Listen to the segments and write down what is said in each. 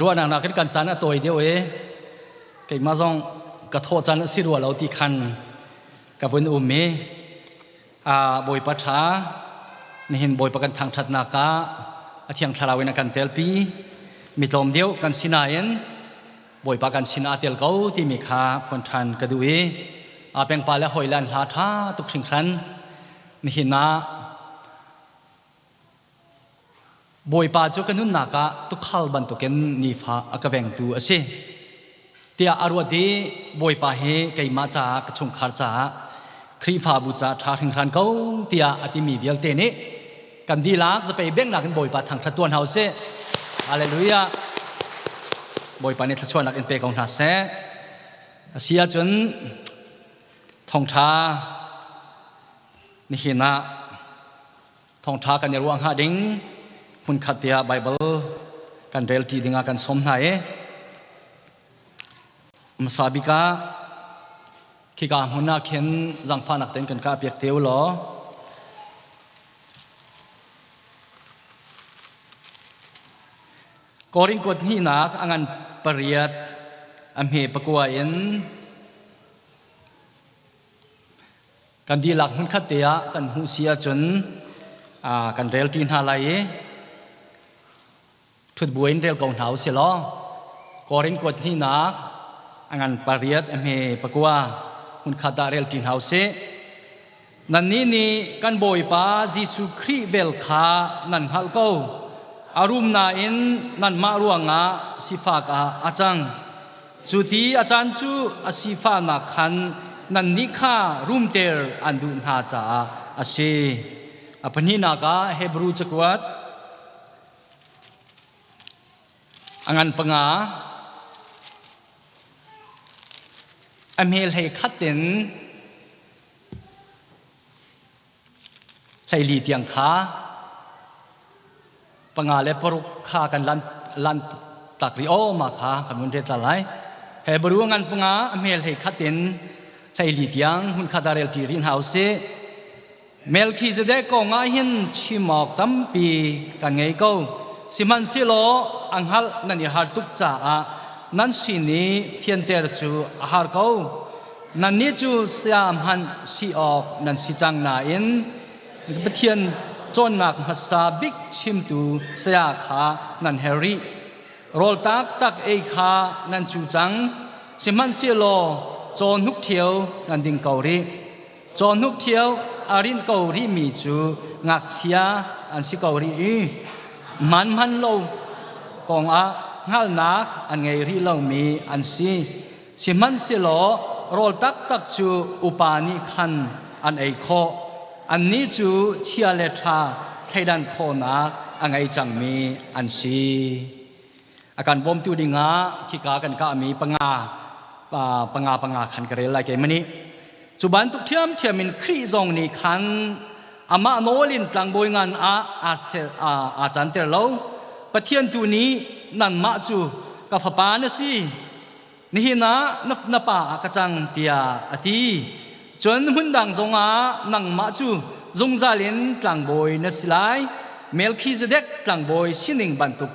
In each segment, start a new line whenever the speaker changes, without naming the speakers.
Ruahnak nakin kan caan a tawi deuh i keimah zong ka thawh caan a si rua lo ti khan ka vun um i Bawipa ṭha nihin Bawipa kan thangṭhatnak ah a thiang thlarau in a kan telpi mi tlawm deuh kan si nain Bawipa kan sinah a tel ko timi kha phuan ṭhan ka duh i pengpa le hawi le an hla ṭha tuk hringhran nihin ah Bawipa cu ka nunnak ah tuukhal bantukin nifa a ka vengtu a si tiah a ruat i Bawipa hi keimah caah ka chungkhar caah Khrihfabu caah ṭha hringhran ko tiah a timi vialte nih kan dihlak zapei bengnak in Bawipa thangṭhat tuan hau sih. Hallelujah. Bawipa nih thluachuahnak in pe ko hna seh. A si ahcun thawngṭha nihin ah Thawngṭha kan i ruah hnga ding hmunkhat tiah Baibal kan relṭi dingah kan sawm hna i hmasa bik ah khika hmun ah khin zaangfahnak tein kan kah piak te u law Korin kuat hnihnak a ngan pariat a hme pakua in Kan dihlak hmunkhat te ah kan hmuh si ahcun kan relṭi hna lai i ṭhut buin rel ko hna usih law Korin kuat hnihnak a ngan pariat a hme pakua hmunkhat ah relṭi hna usih. Nannih nih kan Bawipa Jesuh Khrih vel kha nan hngalh ko. A rum nain nanmah ruangah sifak ah a cang. Cu ti a caan cu a sifahnak khan nannih kha rumter an duh hna caah a si. A pahnihnak ah Hebru cakuat a ngan panga a hmel hlei khat in 14 tiang kha panga le paruk kha kan lan lan tak ri o ma kha kan mun ret ta lai Hebrew ngan panga a hmel hei khat in 14 tiang hun khat rel ti rin hau si Melchizedek kong ah hin chim awk tampi kan ngei ko sihmanhsehlaw a hngalh nan i har tuk caah nan sin i fianter cu a har ko Nannih cu saya hmanh si awk nan si cang nain Pathian cawnnak hmasa bik chimtu saya kha nan herh rih. Rawl taktak ei kha nan cu cang, sihmanhsehlaw caw hnuk ṭhio nan ding ko rih. Caw hnuk ṭhio a rinh ko rihmi cu ngakchia an si ko rih i man hman lo kongah hngalhnak an ngei rih lomi an si. Sihmanhsehlaw rawl taktak cu upa nih khan an ei khawh. Annih cu chia le ṭha thleidan khawhnak a ngei cangmi an si. A kan bawmtu dingah khika kan kahmi panga panga panga khan ka rel lai keimah nih. Cu bantuk ṭhiamṭhiam in Khrih zong nih khan amah nawl in tlangbawi ngan ah aa canter lo. Pathian tu nih nanmah cu ka fapa na si, nihin ah na pa ah ka cang tiah a ti. Cun hmundang zongah nangmah cu zungzal in tlangbawi na si lai, Melkhizedek tlangbawi sining bantuk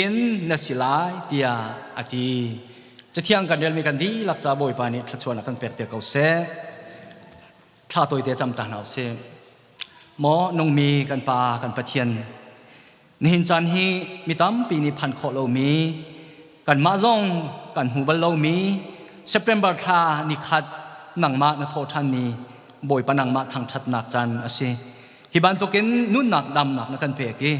in na si lai tiah a ti. Cathiang kan relmi kan dihlak ca Bawipa nih thluachuahnak kan pek piak ko seh. Thla tawite cam ta hna usih. Maw nungmi kan Pa kan Pathian, nihin caan hi mi tampi nih phan khawh lomi, kanmah zong kan hmu bal lomi September thla nikhat nangmah na thawh ṭhan ni Bawipa nangmah thangṭhatnak caan a si. Hi bantukin nunnak damnak na kan pek i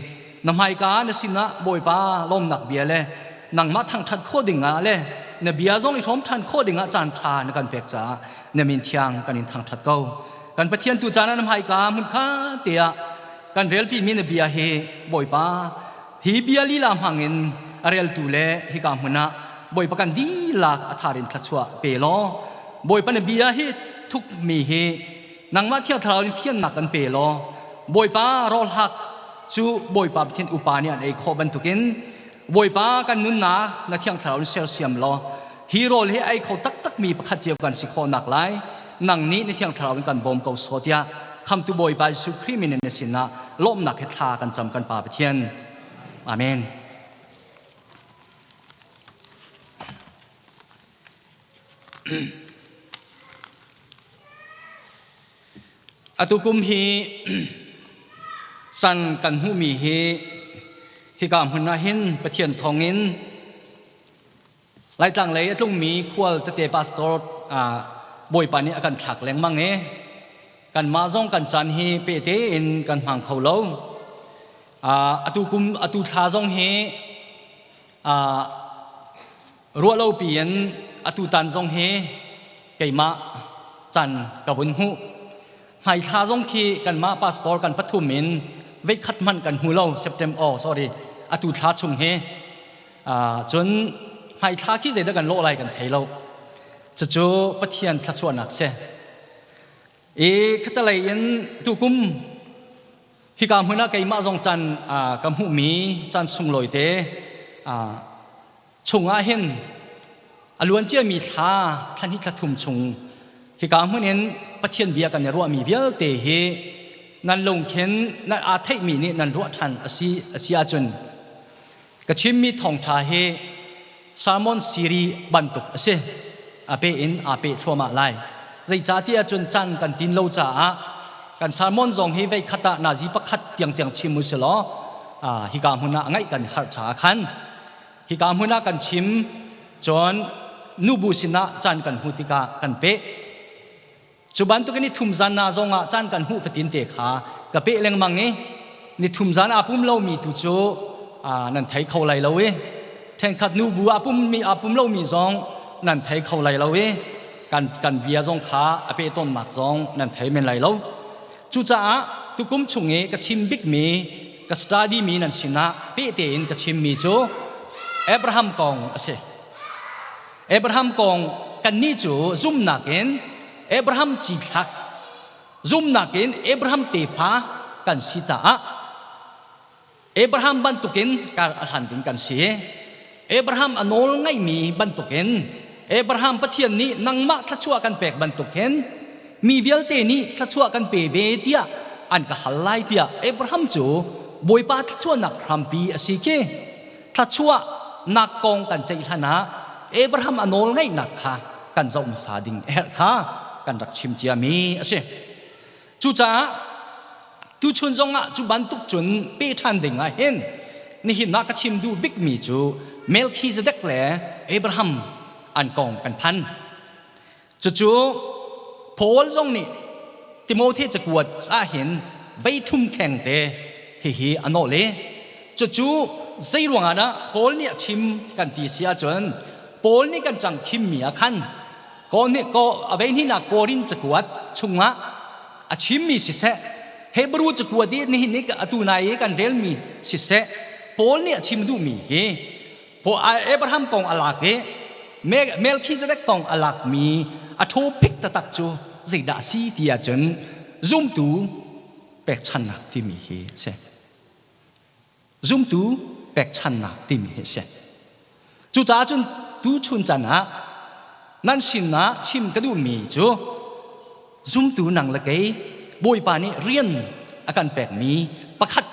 na hmaika na sinah Bawipa lawmnak bia le nangmah thangṭhat khawh dingah le na bia zong i hrawm ṭhan khawh dingah caan ṭha na kan pek caah na min thiang kan in thangṭhat ko. Kan Pathian tu caan ah na hmaika hmun kha te ah kan rel ṭimi na bia hi Bawipa hi bia lila hmangin a reltu le hika hmun ah Bawipa kan dihlak a thar in thluachuah pe law Bawipa na bia hi thukmi hi nangmah Thiang Thlarau in fiannak kan pe law Bawipa rawlhak cu Bawipa Pathian upa nih an ei khawh bantukin Bawipa kan nunnak na Thiang Thlarau in sersiam law hi rawl hi ei kho taktakmi pakhat cio kan si khawh nak lai nang nih na Thiang Thlarau in kan bawm ko sawh tiah khamtu Bawipa Jesuh Khrih min in na sinah lawmhnak he thla kan cam kan Pa Pathian. Amen. Atu kum hi san kan hmuhmi hi hika hmun ah hin Pathian thawngin Laitlang lei a tlungmi khual tete pastor Bawipa nih a kan thlak lengmang i kanmah zong kan caan hi pe tein kan hmang kho lo. Atu kum atu thla zong hi ruah lo piin atu tan zong hi keimah caan ka vun hmuh. Hmai thla zong khi kanmah pastor kan pathum in veikhat hmanh kan hmu lo September oh sorry atu thla chung hi Cun hmaithla khi zeidah kan lawh lai kan thei lo. Cucu Pathian thluachuahnak si. I khatalei in tukum hika hmun ah keimah zong caan ka hmuhmi caan sunglawi te chungah hin a luan ciami thla thla hnih thla thum chung hika hmun in Pathian bia kan i ruahmi vialte hi nan lungkhin nan aa theihmi nih nan ruah ṭhan a si a si ahcun Ka chimmi thawngṭha hi sermon siri bantuk a si. A pe in aa peh thluahmah lai. Zeicahtiah cun caan kan tin lo caah kan sermon zong hi vei khat ah nazi pakhat tiangtiang chim u silaw hika hmun ah ngaih kan i harh caah khan hika hmun ah kan chim cun nubu sinah caan kan hmu tikah kan peh. Cu bantukin ni thum zan na zongah caan kan hmuh fatin te kha ka peh lengmang i ni thum zan aa pum lomi tu cu nan thei kho lai lo i ṭhenkhat nu bu aa pummi aa pum lomi zong nan thei kho lai lo i kan kan bia zong kha a peh tawnnak zong nan thei men lai lo. Cucaah tukum chung i ka chim bikmi ka study mi nan sinah peh tein ka chimmi cu Abraham kong a si. Abraham kong kannih cu zumhnak in Abraham cithlak zumhnak in Abraham tefa kan si caah Abraham bantukin kar a hlan ding kan si. Abraham a nawl ngaihmi bantukin Abraham Pathian nih nangmah thluachuah kan pek bantuk hin mi vialte nih thluachuah kan pe ve tiah an ka hal lai tiah Abraham cu Bawipa thluachuahnak hrampi a si khi. Thluachuahnak kong kan ceih hlan ah Abraham a nawl ngaihnak kha kan zoh hmasa ding a herh kha kan rak chim ciami a si. Cucaah tuchun zongah cu bantuk cun pe ṭhan ding ah hin nihin ah ka chim duh bikmi cu Melchizedek le Abraham an kong kan phan. Cucu Paul zong nih Timote cakuat ahhin veithum kheng te hihi a nawl i cucu zei ruangah dah Paul nih a chim kan ti si ahcun Paul nih kan cang thimmi ah khan ko nih ko a veihnihnak Korin cakuat chungah a chimmi siseh Hebrew cakuat i nihin ni atu nai i kan relmi siseh Paul nih a chim duhmi hi Abraham kong a lak i Melchizedek kong a lakmi a topic taktak cu zeidah a si ti ahcun zumtu pekchannak timi hi a si. Zumtu pekchannak timi hi a si. Cucaah cun tuchun chan ah nan sinah chim ka duhmi cu zumtu nang le kei Bawipa nih rian a kan pekmi pakhat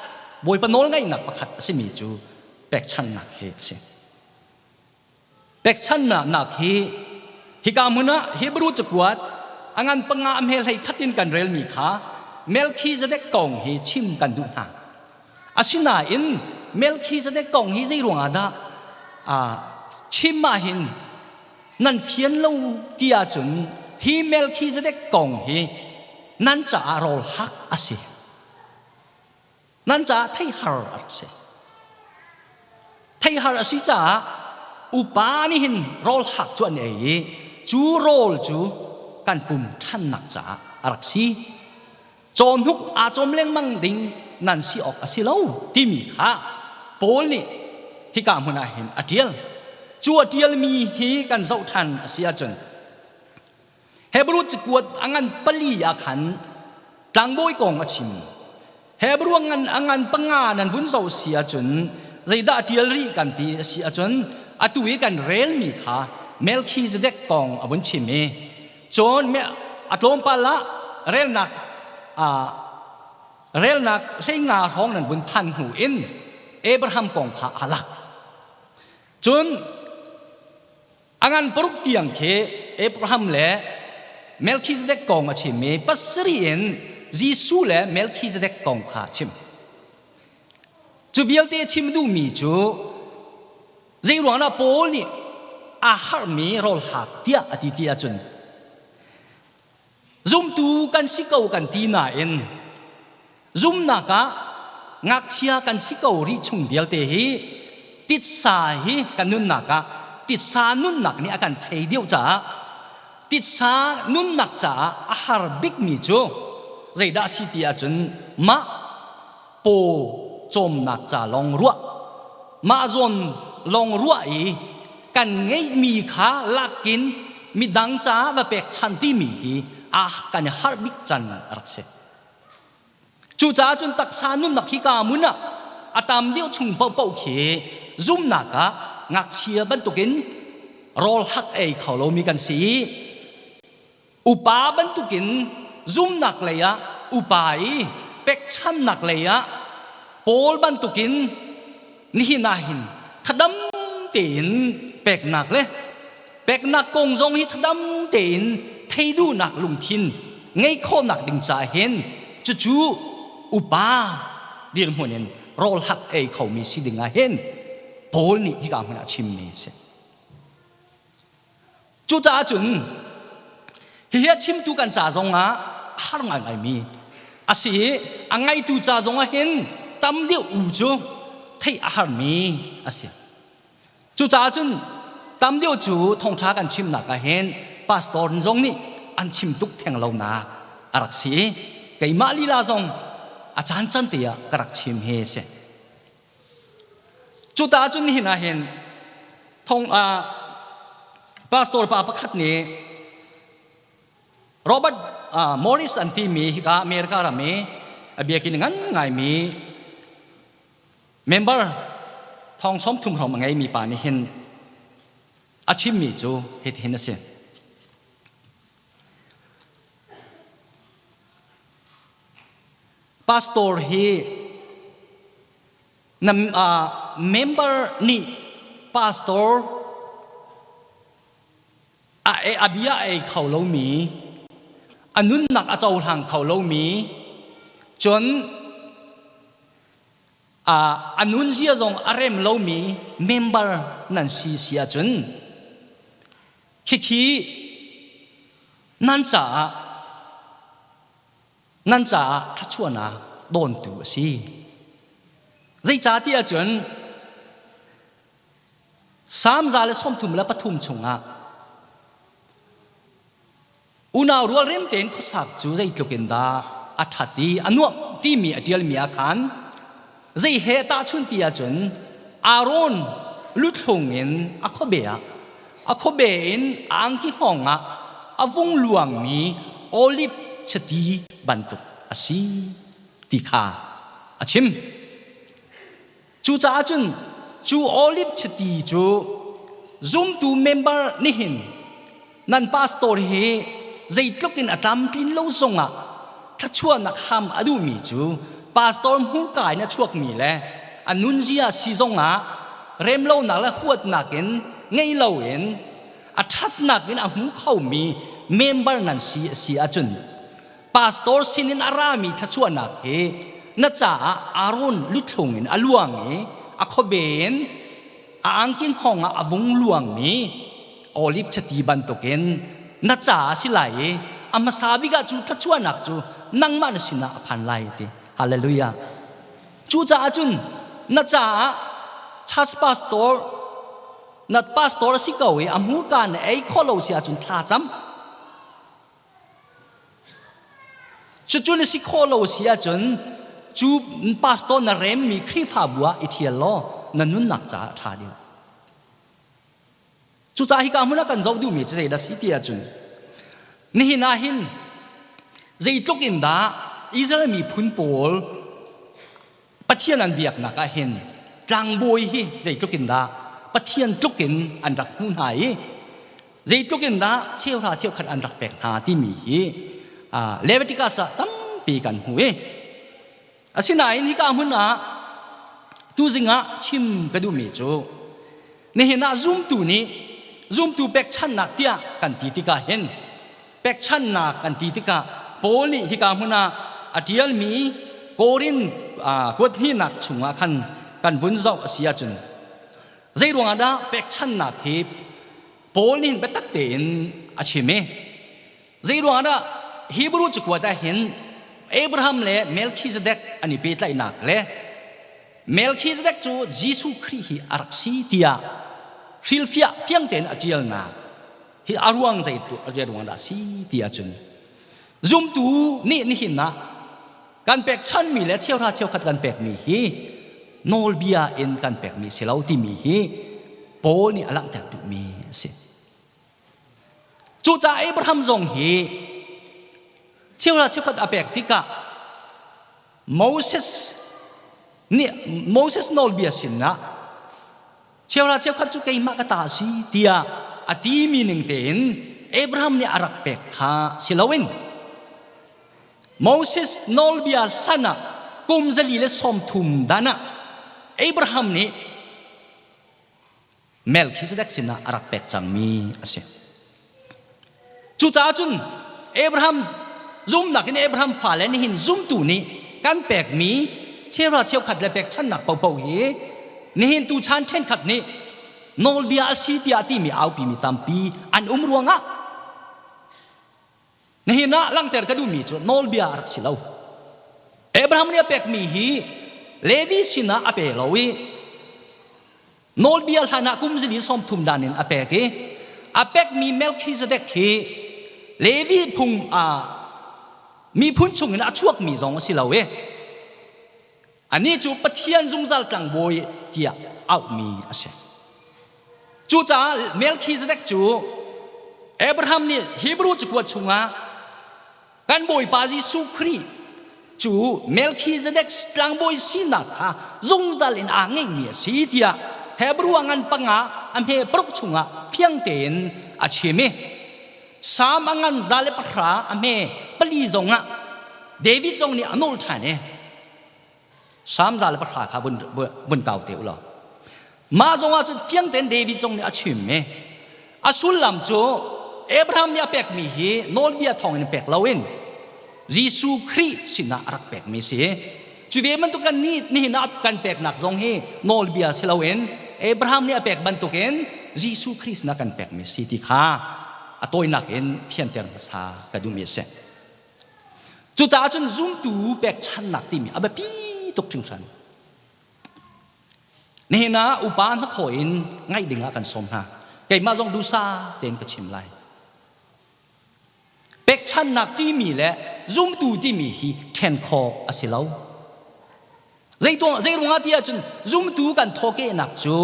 Bawipa nawlngaihnak pakhat a simi cu pekchannak hi a si. Pekchannak hi hika hmun ah Hebrew cakuat a ngan panga a hmel hlei khat in kan relmi kha Melchizedek kong hi chim kan duh hna. Asinain Melchizedek kong hi zei ruangah dah chim ah hin nan fian lo ti ahcun hi Melchizedek kong hi nan caah rawl hak a si. Nan caah theihar a rak si. Theihar a si caah upa nih hin rawl hak cu an ei i cu rawl cu kan pum ṭhannak caah a rak si. Cawhnuk aa cawm lengmang ding nan si awk a si lo timi kha Paul nih hika hmun ah hin a ṭial. Cu a ṭialmi hi kan zoh ṭhan a si ahcun Hebrew cakuat a ngan pali ah khan tlangbawi kong a chim. Hebrew ngan a ngan panga nan vun zoh si ahcun zeidah a ṭial rih kan ti a si ahcun atu i kan relmi kha Melchizedek kong a vun chim i cun a tlawmpal ah relnak relnak hleinga hrawng nan vun phan hnu in Abraham kong kha aa lak. Cun a ngan paruk tiang khi Abraham le Melchizedek kong a chim i pasarih in Jesuh le Melchizedek kong kha a chim. Cu vialte chim duhmi cu zeiruang dah Paul nih aa harhmi rawl hak tiah a ti ti ahcun zumtu kan si ko kan ti nain zumnak ah ngakchia kan si ko rih chung vialte hi titsa hi kan nunnak ah titsa nunnak nih a kan chei deuh caah titsa nunnak caah a har bikmi cu zeidah si ti ahcun mah paw cawmnak ca lawng ruah mah zawn lawng ruah i kan ngeihmi kha lakin midang caah va pekchan timi hi a kan i harh bik can a rak si. Cucaah cun taksa nunnak hi ka mun ah a tam deuh chung paohpaoh khi zumnak ah ngakchia bantukin rawl hak ei kho lomi kan si i upa bantukin zumnak lei ah upa i pekchannak lei ah Paul bantukin nihin ah hin thadam tein peknak le peknak kong zong hi thadam tein thei duhnak lungthin ngei khawhnak ding caah hin cucu upa dirhmun in rawl hak ei khomi si ding ah hin Paul nih hika hmun ah chimmi a si. Cucaah cun hihi a chimtu kan ca zongah har ngaingaimi a si i a ngaitu ca zongah hin tam deuh u cu theih a harmi a si. Cucaah cun tam deuh cu thawngṭha kan chimnak ah hin pastor zong nih an chim tuk theng lonak a rak si i keimah lila zong a caan can te ah ka rak chim hi a si. Cuta cun nihin ah hin thong ah pastor pa pakhat nih Robert Morris an timi hika America ram i a biakinn ngan ngaimi member thong 30 hrawng a ngeimi pa nih hin a chimmi cu hitihin a si. Pastor hi na member nih pastor a bia a ei kho lomi, a nunnak a cohlang kho lomi, cun a nunzia zong a rem lomi member nan si si ahcun khikhi nan caah nan caah thluachuahnak dawntu a si. Zeicahtiah cun Salm 133 chungah unau rual rem tein khuasak cu zeitluk in dah a ṭhat i a nuamh timi a ṭialmi ah khan zei he tahchun ti ahcun Aaron luthlung in a khuabe ah a khuabe in a angki hngawng ah a vung luangmi oliv chiti bantuk a si ti kha a chim. Cucaah cun cu oliv chiti cu zumtu member nihin nan pastor hi zeitluk in a tlamtlin lo zongah thluachuahnak ham a duhmi cu pastor hmurka in a chuakmi le a nunzia si zongah remlonak le huatnak in ngei loin a ṭhatnak in a hmu khomi member nan si a si ahcun pastor sinin a rami thluachuahnak hi na caah Aaron luthlung in a luang i a khuabe in a angki hngawng ah a vung luangmi olive chiti bantukin na caah si lai i a hmasa bik ah cu thluachuahnak cu nangmah na sinah a phan lai ti hallelujah Cucaah cun na caah church pastor na pastor a si ko i a hmurka na ei khawh lo si ahcun thla cam. Cucu na si khawh lo si ahcun cu pastor na remmi Khrihfabu ah i thial law na nunnak caah a ṭha deuh. Cucaah hika hmun ah kan zoh duhmi cu zeidah si ti ahcun nihin ah hin zeitluk in dah Israel miphun pawl Pathian an biaknak ah hin tlangbawi hi zeitluk in dah Pathian tluk in an rak hmu hna i zeitluk in dah cheuhra cheukhat an rak pek hna timi hi Leviticus ah tampi kan hmu i asinain hika hmun ah tuzing ah chim ka duhmi cu nihin ah zumtu nih. Zumtu pekchannak tiah kan ti tikah hin pekchannak kan ti tikah Paul nih hika hmun ah a ṭialmi Korin kuathnihnak chungah khan kan vun zoh a si ahcun zei ruangah dah pekchannak hi Paul nih biatak tein a chim i zei ruangah dah Hebrew cakuat ah hin Abraham le Melchizedek an i pehtlaihnak le Melchizedek cu Jesuh Khrih hi a rak si tiah hrilhfiah fiang tein a ṭialnak hi a ruang zei zei ruang dah si ti ahcun zumtu nih nihin ah kan pekchanmi le cheuhra cheukhat kan pekmi hi nawlbia in kan pekmi si lo timi hi Paul nih a langhter duhmi a si. Cucaah Abraham zong hi cheuhra cheukhat a pek tikah Moses nih Moses nawlbia sinah Cheuhra cheukhat cu keimah ka ta a si tiah a timi ning tein Abraham nih a rak pek kha si loin Moses nawlbia hlan ah kum 130 dan ah Abraham nih Melchizedek sinah a rak pek cangmi a si. Cucaah cun Abraham zumnak in Abraham fale nihin zumtu nih kan pekmi cheuhra cheukhat le pekchannak paohpaoh hi nihin tuchan ṭhenkhat nih nawlbia a si tiah timi aupimi tampi an um ruangah nihin ah langhter ka duhmi cu nawlbia a rak si lo. Abraham nih a pekmi hi Levi sinah a pe lo i Nawlbia hlan ah kum zili 30 dan in a pek i a pekmi Melchizedek hi Levi phung ah miphun chungin a chuakmi zong a si lo i anih cu Pathian zungzal tlangbawi tiah auhmi a si. Cucaah Melchizedek cu Abraham nih Hebrew cakuat chungah Kan Bawipa Jesuh Khrih cu Melchizedek tlangbawi sinak kha zungzal in aa ngeihmi a si tiah Hebrew a ngan panga a hme paruk chungah fiang tein a chim i Salm a ngan 110 a hme pali zongah David zong nih a nawl ṭhan i Salm 110 kha vun kau te u law mah zongah cun fiang tein David zong nih a chim i a sullam cu Abraham nih a pekmi hi nawlbia thawngin pek loin Jesuh Khrih sinah a rak pekmi si. Cu ve bantuk kan nih nihin ah kan peknak zong hi nawlbia si loin Abraham nih a pek bantukin Jesuh Khrih sinah kan pekmi si ti kha a tawinak in fianter hmasa ka duhmi a si. Cucaah cun zumtu pekchannak timi a biapi tuk hringhran. Nihin ah upa hnakhaw in ngaih ding ah kan sawm hna. Keimah zong dusa tein ka chim lai. Pekchannak timi le zumtu timi hi ṭhen khawh a si lo. Zei ruangah ti ahcun zumtu kan thawkehnak cu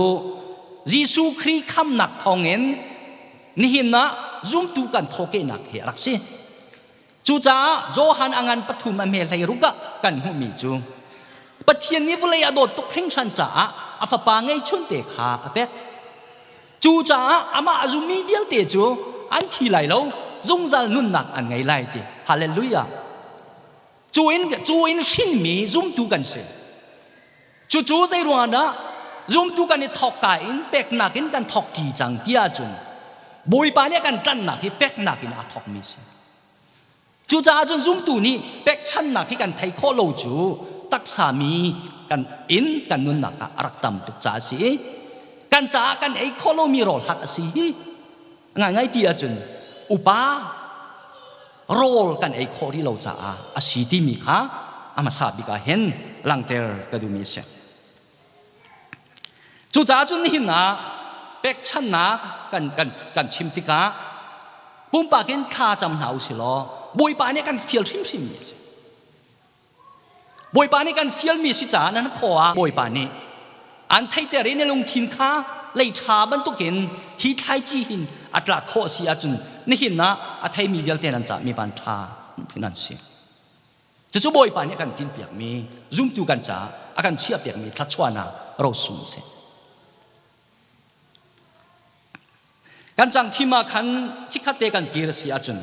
Jesuh Khrih khamnak thawngin nihin ah zumtu kan thawkehnak hi a rak si. Cucaah Johan a ngan pathum a hme 16 ah kan hmuhmi cu Pathian nih vawlei a dawt tuk hringhran caah a fapa ngeihchunte kha a pek. Cucaah amah a zummi vialte cu an thi lai lo, zungzal nunnak an ngei lai ti. Hallelujah. Cu in cu in hrinmi zumtu kan si. Cucu zei ruangah dah zumtu kan i thawkka in peknak in kan thawk ṭi cang ti ahcun Bawipa nih a kan tlanhnak hi peknak in aa thawkmi si. Cucaah cun zumtu nih pekchannak hi kan thei khawh lo cu taksa mi kan in kan nunnak ah a rak tam tuk caah a si i kan caah kan ei khawh lomi rawl hak a si hi ngaingai ti ahcun upa rawl kan ei khawh rih lo caah a si timi kha a hmasa bik ah hin langhter ka duhmi a si. Cucaah cun nihin ah pekchannak kan, kan, kan chim tikah pumpak in thla cam hna u si law Bawipa nih kan fial hrimhrimmi a si. Bawipa nih kan fialmi si caah nan khaw ah Bawipa nih an theiter i na lungthin kha lei ṭha bantukin hi thlaici hin a tlak khawh si ahcun nihin ah a theimi vialte nan caah mi van ṭha nan si. Cucu Bawipa nih a kan tinpiakmi zumtu kan caah a kan chiahpiakmi thluachuahnak rosung a si. Kan cang thim ah khan chikkhat te kan kir a si ahcun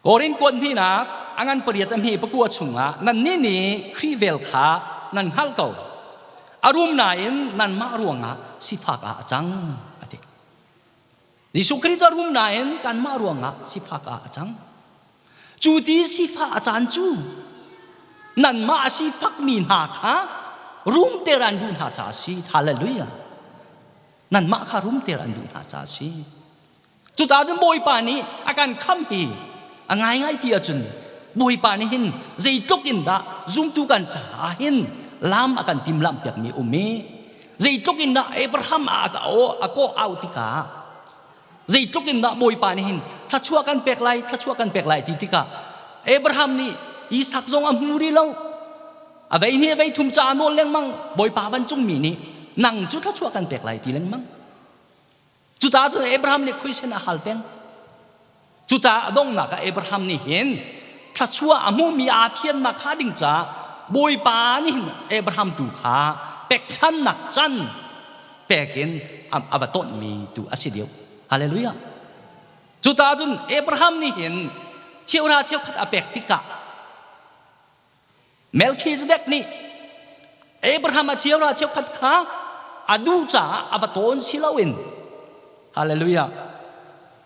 Korin kuat hnihnak a ngan pariat a hme pakua chungah nannih nih Khrih vel kha nan hngalh ko. A rum nain nanmah ruangah sifak ah a cang a ti. Jesuh Khrih cu a rum nain kanmah ruangah sifak ah a cang. Cu ti sifah a caan cu nanmah a sifakmi hna kha rumter an duh hna caah a si. Hallelujah. Nanmah kha rumter an duh hna caah a si. Cucaah cun Bawipa nih a kan khamh hi a ngaingai ti ahcun Bawipa nih hin zeitluk in dah zumtu kan caah hin lam a kan timhlamh piakmi um i zeitluk in dah Abraham a a kawh au tikah zeitluk in dah Bawipa nih hin thluachuah kan pek lai thluachuah kan pek lai ti tikah Abraham nih Isak zong a hmu rih lo a vei hnih a vei thum caah nawl lengmang Bawipa vancungmi nih nang cu thluachuah kan pek lai ti lengmang. Cucaah cun Abraham nih khuisen a hal peng. Cucaah a donghnak ah Abraham nih hin thluachuah a hmumi aa thiannak kha ding caah Bawipa nih hin Abraham tu kha pekchannak can pek in a va tonhmi tu a si deuh. Hallelujah. Cucaah cun Abraham nih hin cheuhra cheukhat a pek tikah Melchizedek nih Abraham a cheuhra cheukhat kha a duh caah a va tawn si loin Hallelujah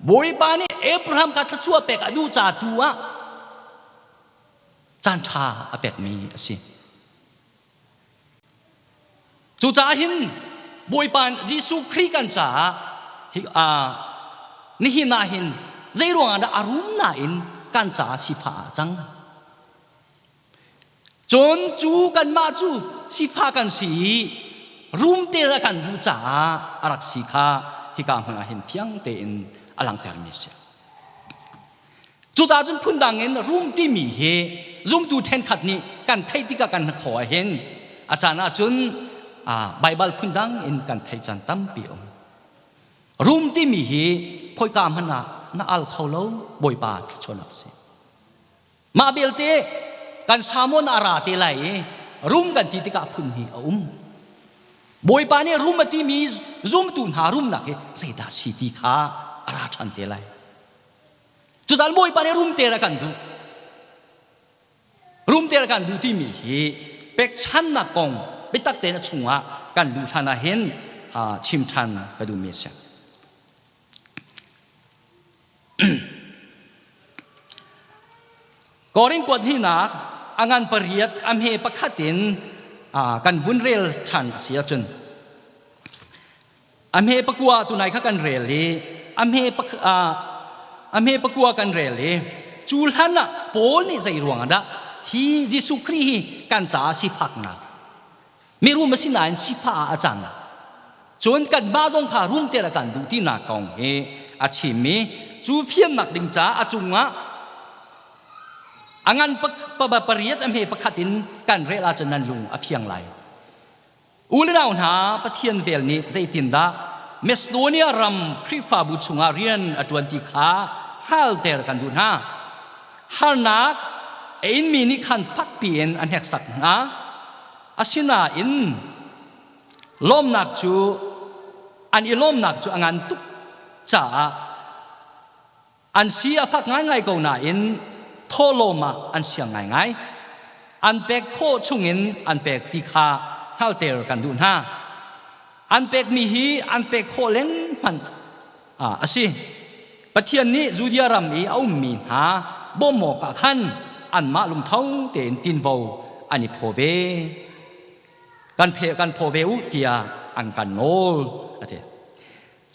Bawipa nih Abraham kha thluachuah pek a duh ca tu ah caan ṭha a pekmi a si. Cucaah hin Bawipa Jesuh Khrih kan caah hi nihin ah hin zei ruangah dah a rum nain kan caah sifah ah cang. Cun cu kanmah cu sifah kan si i rum te a kan duh caah a rak si kha hika hmun ah hin fiang tein a langhtermi a si. Cucaah cun phundang in rum timi hi zumtu ṭhenkhat nih kan theih tikah kan khaw ah hin a caan ahcun Baibal phundang in kan theih caan tampi um. Rum timi hi khoika hmanh ah na al kho lo Bawipa thluachuahnak si. Mah belte kan sermon a ra te lai i rum kan ti tikah phun hnih a um. Bawipa nih rum a timi zumtu hna rumnak hi zeidah si ti kha a ra ṭhan te lai. Cucaah Bawipa nih rumter a kan duh. Rumter a kan duh timi hi pekchannak kong biatak tein a chungah kan luh hlan ah hin chim ṭhan ka duhmi a si. Korin kuat hnihnak a ngan pariat a hme pakhat in kan vun rel ṭhan a si ahcun A hme pakua tunai kha kan rel i a hme a hme pakua kan rel i cu hlan ah Paul nih zei ruang ah dah hi Jesuh Khrih hi kan caah sifaknak mirum a si nain sifah ah a cang cun kanmah zong kha rumter a kan duh tinak kong hi a chim i cu fiannak ding caah a cungah a ngan pariat a hme pakhat in kan rel ahcun nan lung a fiang lai. U le nau hna, Pathian vel nih zeitindah Macedonia ram Khrihfabu chungah rian a ṭuan ti kha hngalter kan duh hna. Harnak a inmi nih khan fakpi in a hneksak hna. Asinain lawmnak cu an i lawmnak cu a ngan tuk caah An si a fak ngaingai ko nain thawhlawm ah an siang ngaingai. An pek khawh chungin an pek ti kha hngalhter kan duh hna. An pekmi hi an pek khawh leng hmanh a si. Pathian nih Judea ram i a ummi hna bawmh awkah khan anmah lungtho tein tinvo an i phaw ve. Kan phe kan phaw ve u tiah an kan nawl a ti.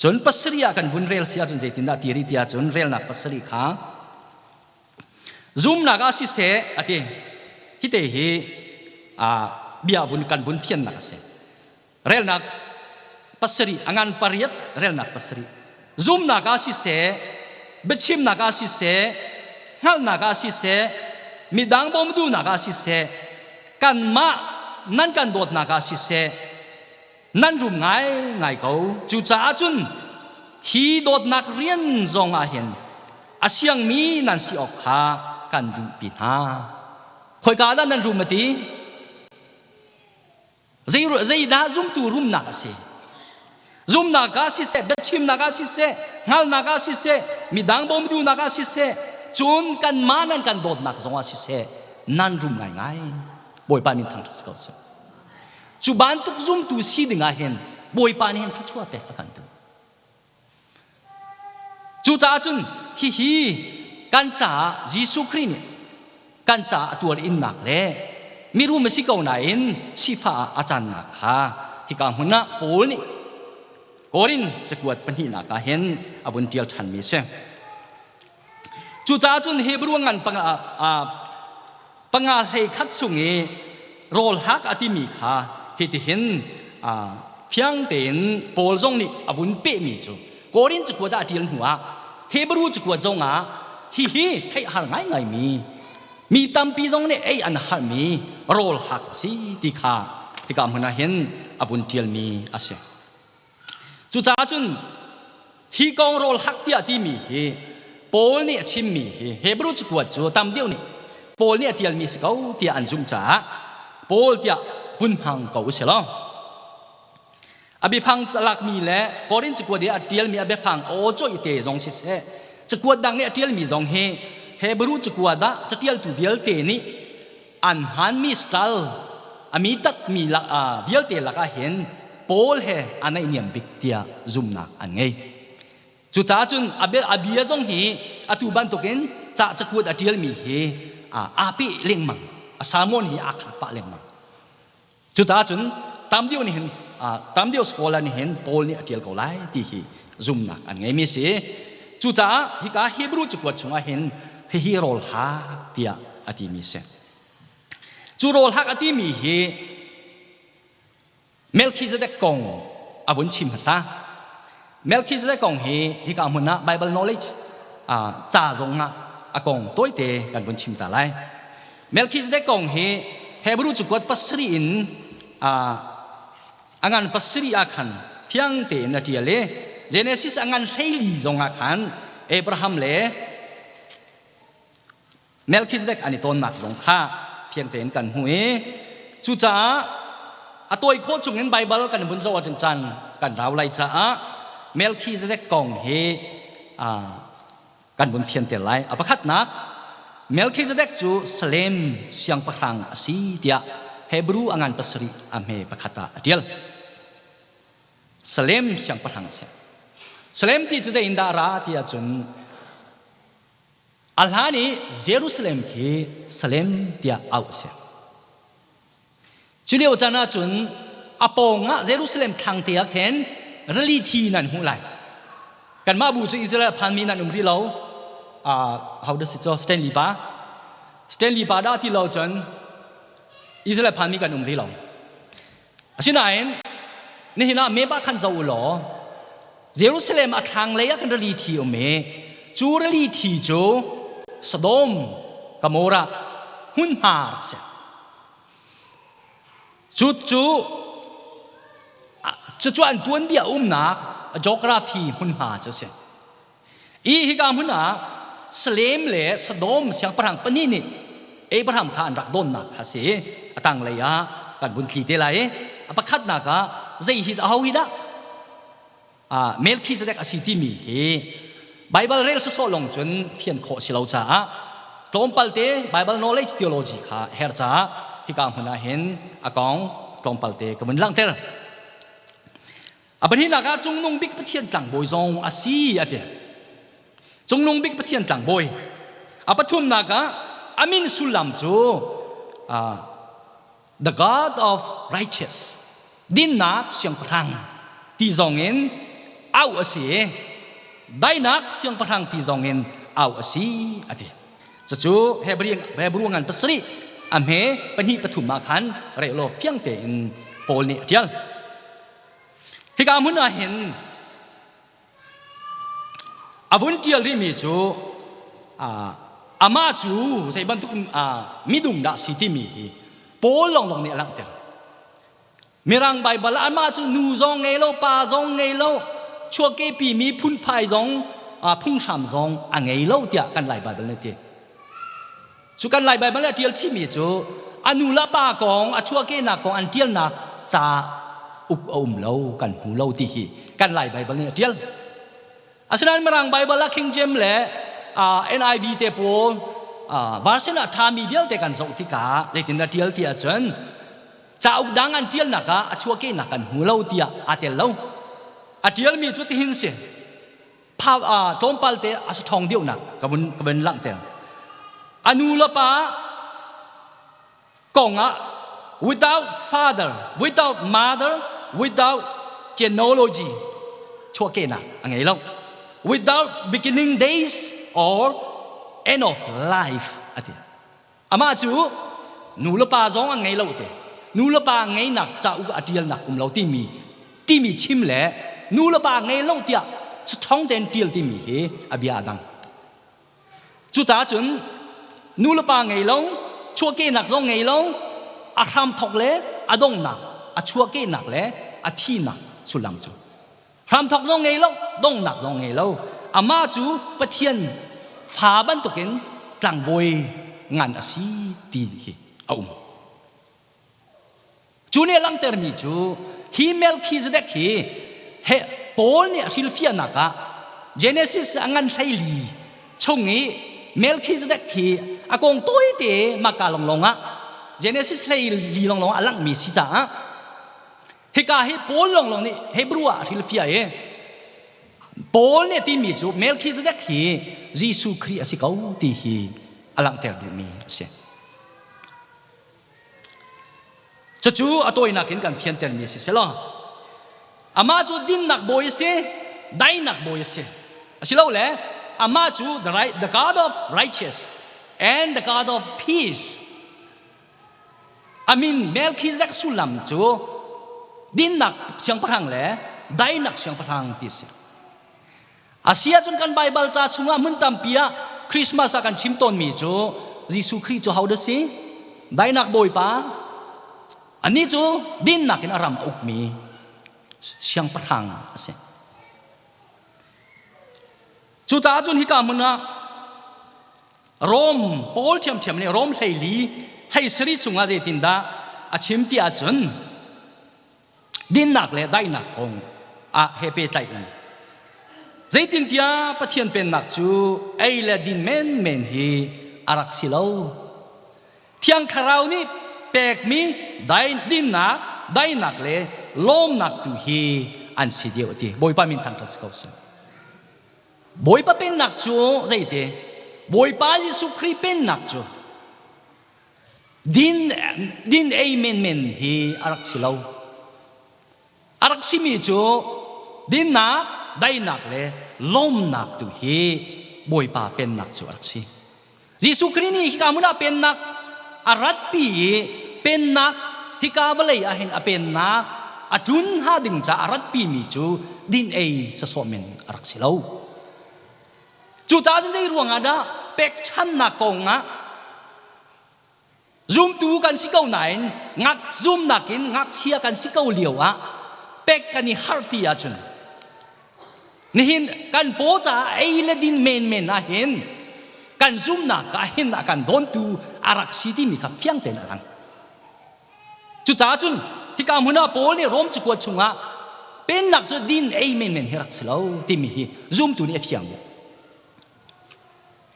Cun pasarih ah kan vun rel si ahcun zeitindah ti rih ti ahcun relnak pasarih kha zumnak ah siseh a ti. Hite hi bia vun kan vun fiannak a si. Relnak pasarih a ngan pariat relnak pasarih. Zumnak ah siseh, biachimnak ah siseh, hngalhnak ah siseh, midang bawm duhnak ah siseh, kanmah nan kan dawtnak ah siseh, nan rum ngaingai ko. Cucaah cun hi dawtnak rian zong ah hin a siangmi nan si awk kha kan duhpi hna. Khoika dah nan rum a ti? Zeidah zumtu rumnak a si? Zumnak ah siseh, biachimnak ah siseh, hngalhnak ah siseh, midang bawm duhnak ah siseh, cun kanmah nan kan dawtnak zong ah siseh, nan rum ngaingai. Bawipa min thangṭhat si ko seh. Cu bantuk zumtu si ding ah hin Bawipa nih hin thluachuah pek a kan duh. Cucaah cun hihi kan caah Jesuh Khrih nih kan caah a tuar innak le mirum a si ko nain sifah ah a cannak kha hika hmun ah Paul nih Korin cakuat pahnihnak ah hin a vun ṭial ṭhanmi a si. Cucaah cun Hebrew ngan panga hlei khat chung i rawl hak a timi kha hitihin fiang tein Paul zong nih a vun pehmi cu Korin cakuat ah a ṭial hnuah Hebrew cakuat zong ah hihi theih har ngaingaimi mi tampi zong nih ei an harmi rawl hak a si ti kha hika hmun ah hin a vun ṭialmi a si. Cucaah cun hi kong rawl hak tiah timi hi Paul nih a chimmi hi Hebrew cakuat cu tam deuh nih Paul nih a ṭialmi si ko tiah an zumh caah Paul tiah vun hmang ko u si law a biafang lakmi le Korin cakuat i a ṭialmi a biafang aw cawih te zong siseh cakuat dang nih a ṭialmi zong hi Hebrew cakuat ah caṭialtu vialte nih an hmanmi style a mi tatmi vialte lakah hin Paul he a naihniam bik tiah zumhnak an ngei. Cucaah cun a bia zong hi atu bantukin ca cakuat a ṭialmi hi aa peh lengmang. A sermon hi aa khat pah lengmang. Cucaah cun tam deuh nih hin tam deuh scholar nih hin Paul nih a ṭial ko lai ti hi zumhnak an ngeimi si. Cucaah hika Hebrew cakuat chungah hin hihi rawl hak tiah a timi si. Cu rawl hak a timi hi Melchizedek kong a vun chim hmasa. Melchizedek kong hi hika hmun ah Bible knowledge ca zong ah a kong tawite kan vun chim ta lai. Melchizedek kong hi Hebrew cakuat pasarih in a ngan pasarih ah khan fiang tein a ṭial i Genesis a ngan 14 zong ah khan Abraham le Melchizedek an i tawnnak zong kha fiang tein kan hmuh i cucaah a tawi khawh chungin Baibal kan vun zoh ahcun caan kan rau lai caah Melchizedek kong hi kan vun fianter lai. A pakhatnak Melchizedek cu Salem siangpahrang a si tiah Hebrew a ngan pasarih a hme pakhat ah a ṭial. Salem siangpahrang a si. Salem ti cu zei in dah a ra ti ahcun A hlan i Jerusalem khi Salem tiah auh a si. Cu lio caan ahcun a pawngah Jerusalem thlangte ah khin rili thi nan hmuh lai. Kanmah bu cu Israel phanmi nan um rih lo. Uh, how does it go? Stanley pa. Stanley pa dah ti lo cun Israel phanmi kan um rih lo. Asinain nihin ah map ah khan zoh u law Jerusalem a thlanglei ah khan rili thi um i cu rili thi cu Sodom Gomorrah hmunhma rak si. Cu cu cucu an tuanbia umnak geography hmunhma cu a si. I hika hmun ah Salem le Sodom siangpahrang pahnih nih Abraham kha an rak dawnnak kha si. A tanglei ah kan vun tli te lai. A pakhatnak ah zei hi dah ho hi dah Melchizedek a si timi hi Bible rel sawsawh lawng cun fian khawh si lo caah tlawmpal te Bible knowledge theology kha her caah hika hmun ah hin a kong tlawmpal te ka vun langhter. A pahnihnak ah Cungnung Bik Pathian tlangbawi zong a si a ti. Cungnung Bik Pathian tlangbawi. A pathumnak ah a min sullam cu uh, the God of righteous dinnak siangpahrang ti zong in au a si i dainak siangpahrang ti zong in au a si a ti. Cucu Hebrew ngan pasarih a hme pahnih pathum ah khan reh law fiang tein Paul nih a ṭial. Hika hmun ah hin a vun ṭial rihmi cu amah cu zei bantuk midung dah si timi hi Paul lawnglawng nih a langhter. Mirang Baibal ah amah cu nu zong ngei lo, pa zong ngei lo, chuahkehpi mi phunphai zong phunghram zong a ngei lo tiah kan Lai Baibal nih a ti. Cu kan Lai Baibal nih a ṭial chihmi cu a nu le a pa kong, a chuahkehnak kong an ṭialnak ca uk a um lo, kan hmu lo ti hi kan Lai Baibal nih a ṭial. Asinain Mirang Baibal ah King James le NIV te pawl version ah ṭhami vialte kan zoh tikah zeitin a ṭial ti ahcun Cauk dang an ṭialnak ah a chuahkehnak kan hmu lo tiah aa tel lo. A ṭialmi cu tihin si. Tlawmpal te a ṭhawng deuhnak ka vun ka vun langhter. A nu le pa kong ah without father, without mother, without genealogy chuahkehnak a ngei lo. Without beginning days or end of life a ti. Amah cu nu le pa zong an ngei lo te. Nu le pa ngeinak cauk a ṭialnak um lo timi timi chim le nu le pa ngei lo tiah ṭhong tein ṭial timi hi a bia a dang. Cucaah cun nu le pa ngei lo, chuahkehnak zong ngei lo, a hramthok le a donghnak, a chuahkehnak le a thihnak sullam cu hramthok zong ngei lo, donghnak zong ngei lo. Amah cu Pathian fa bantukin tlangbawi ngan a si ti hi a um. Cu nih a langhtermi cu hi Melchizedek hi he Paul nih a hrilhfiahnak ah Genesis a ngan 14 chung i Melchizedek hi a kong tawite mahka lawnglawng ah Genesis 14 lawnglawng ah a langhmi si caah hika hi Paul lawnglawng nih Hebrew ah a hrilhfiah i Paul nih a timi cu Melchizedek hi Jesuh Khrih a si ko ti hi a langhter duhmi a si. Cucu a tawinak in kan fiantermi si selaw amah cu dinnak bawi a si, dainak bawi a si. Asilole amah cu the, right, the God of righteous and the God of peace. Amin Melchizedek sullam cu dinnak siangpahrang le dainak siangpahrang ti a si. Asi ahcun kan Baibal ca chungah hmun tampi ah Christmas ah kan chim tawnmi cu Jesuh Khrih cu hodah si? Dainak Bawipa. Anih cu dinnak in a ram a ukmi siangpahrang a si. Cucaah cun hika hmun ah Rom Paul ṭhiamṭhiam nih Rom 14 17 chungah zeitindah a chim ti ahcun dinnak le daihnak kong ah he pehtlaih in zeitintiah Pathian pennak cu ei le din menmen hi a rak si lo. Thiang Thlarau nih pekmi dinnak, daihnak le lawmnak tu hi an si deuh ti. Bawipa min thangṭhat si ko seh. Bawipa pennak cu zeiti? Bawipa Jesuh Khrih pennak cu Din, din ei menmen hi a rak si lo. A rak simi cu dinnak, daihnak le lawmnak tu hi Bawipa pennak cu a rak si. Jesuh Khrih nih hika hmun ah pennak a ratpi i pennak hika vawlei ah hin a pennak a tlun hnga ding caah a ratpimi cu din ei sawsawh men a rak si lo. Cucaah cun zei ruangah dah pekchannak kongah zumtu kan si ko nain ngak zumnak in ngakchia kan si ko lio ah pek kan i harh ti ahcun nihin kan paw caah ei le din menmen ah hin kan zumnak ah hin a kan dawntu a rak si timi kha fiang tein a lang. Cucaah cun hika hmun ah Paul nih Rom cakuat chungah pennak cu din ei menmen hi rak si lo timi hi zumtu nih a fiang.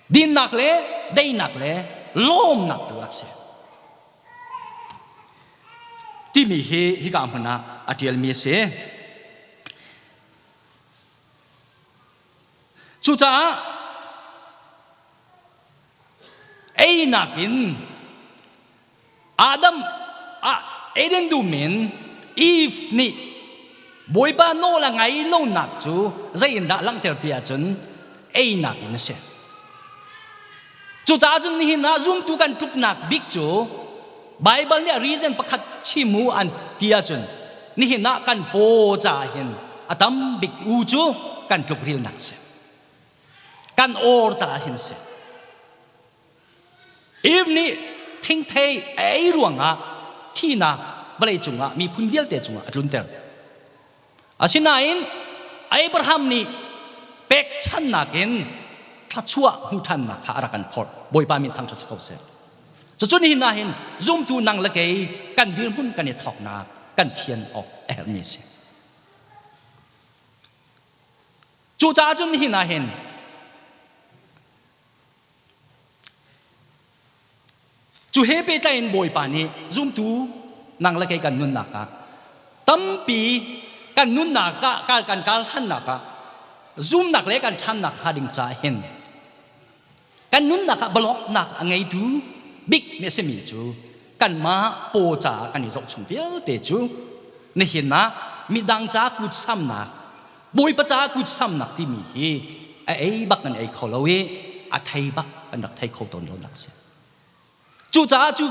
Dinnak le deinak le lawmnak tu rak si. Timi hi hika hmun ah a ṭialmi a si. Cucaah einak in Adam ah Eden dum in Eve nih Bawipa nawl a ngai lonak cu zei in dah langhter ti ahcun einak in a si. Cucaah cun nihin ah zumtu kan tluknak bik cu Bible nih a reason pakhat chim u an ti ahcun nihin ah kan paw caah hin a tam bik u cu kan tlukrilnak si. Kan awr caah hin si. Eve nih thingthei a ei ruangah thihnak vawlei cungah miphun vialte cungah a tlunter. Asinain Abraham nih pekchannak in thluachuah hmu ṭhannak kha a rak kan phorh. Bawipa min thangṭhat si ko seh. Cucu nihin ah hin zumtu nang le kei kan dirhmun kan i thawknak kan fian awk a herhmi a si. Cucaah cun nihin ah hin Cu he pehtlai in Bawipa nih zumtu nang le kei kan nunnak ah tampi kan nunnak ah kan kar hlannak ah Zumnak le kan ṭhannak hnga ding caah hin kan nunnak ah bloknak a ngeitu bik mi a simi cu kanmah paw caah kan i zohchung vialte cu nihin ah midang ca kutsamnak, Bawipa caah kutsamnak timi hi a ei bak kan ei kho lo i a thei bak kan rak thei kho tawn lo nak si. Cucaah cu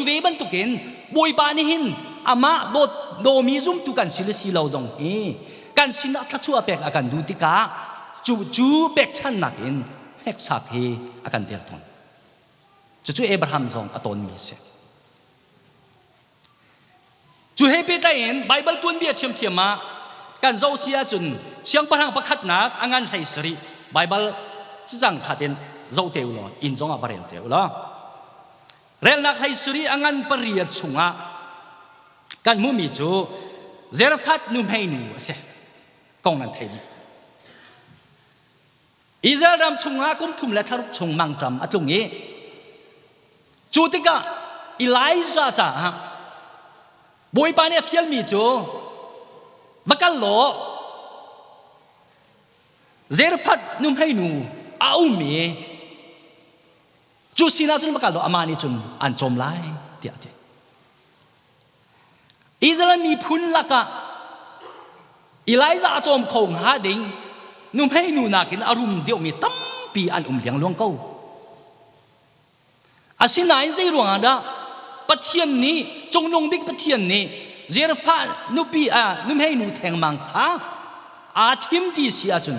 ve bantukin Bawipa nih hin amah dawt dawmi zumtu kan si le si lo zong hi kan sinah thluachuah pek a kan duh tikah cu pekchannak in hneksak hi a kan der tawn. Cucu Abraham zong a tawnmi a si. Cu he pehtlai in Baibal tuanbia ṭhiamṭhiam ah kan zoh si ahcun siangpahrang pakhatnak a ngan 17 Baibal cacang ṭha tein zoh te u law inn zong ah va rel te u law relnak 17 a ngan pariat chungah kan hmuhmi cu Zerfat nuhmeinu a si kong nan thei dih. Israel ram chungah kum thum le thlaruk chung mangṭam a tlung i cu tikah Elijah caah Bawipa nih a fialmi cu va kal law Zerfat nuhmeinu a um i cu sinah cun va kal law amah nih cun an cawm lai tiah a ti. Israel miphun lakah Elijah a cawm kho hnga ding nuhmeinu nakin a rum deuhmi tampi an um liangluang ko. Asinain zei ruangah dah Pathian nih Cungnung Bik Pathian nih Zerfah nupi ah nuhmeinu thengmang kha aa thim ti si ahcun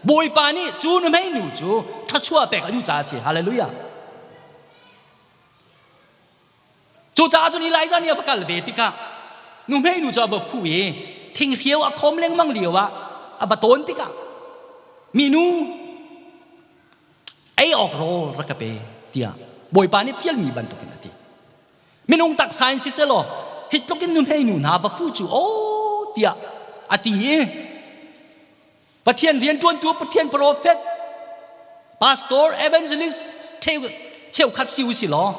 Bawipa nih cu nuhmeinu cu thluachuah pek a duh caah a si. Hallelujah. Cucaah cun Elijah nih a va kal ve tikah nuhmeinu cu a va fuh i thinghreu a khawm lengmang lio ah a va tawn tikah minu ei awk rawl rak ka pe tiah Bawipa nih fialmi bantukin a ti. Minung taksa in siselaw hi tluk in nuhmeinu hna va fuh cu aw tiah a ti i Pathian rianṭuantu Pathian prophet, pastor, evangelist cheukhat si u si law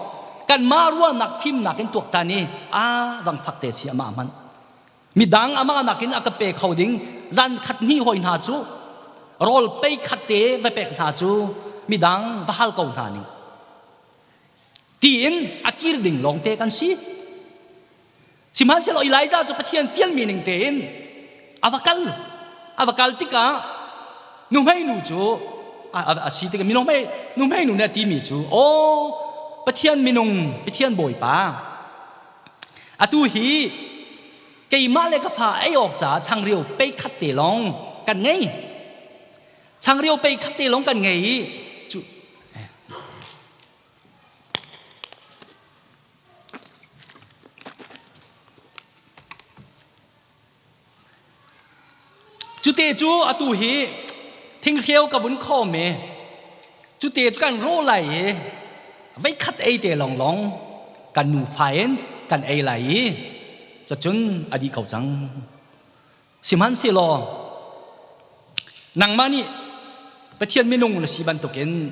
kanmah ruahnak fimnak in tuaktan i a zangfak te si amah hmanh midang amah nakin a ka pe kho ding zan khat hnih hoi hna cu rawl pei khat te va pek hna cu midang va hal ko hna ning tiin a kir ding lawngte kan si. Sihmanhsehlaw Elijah cu Pathian fialmi ning tein a va kal. A va kal tikah nuhmeinu cu a si tikah nuhmeinu nih a timi cu aw Pathian minung Pathian Bawipa atu hi keimah le ka fa ei awk caah changreu pei khat te lawng kan ngei. Changreu pei khat te lawng kan ngei i cu Cute cu atu hi thinghreu ka vun khawm i cute cu kan rawh lai i veikhat ei te lawnglawng kan nufa in kan ei lai i cacun a dih ko cang. Sihmanhsehlaw nangmah nih Pathian minung na si bantukin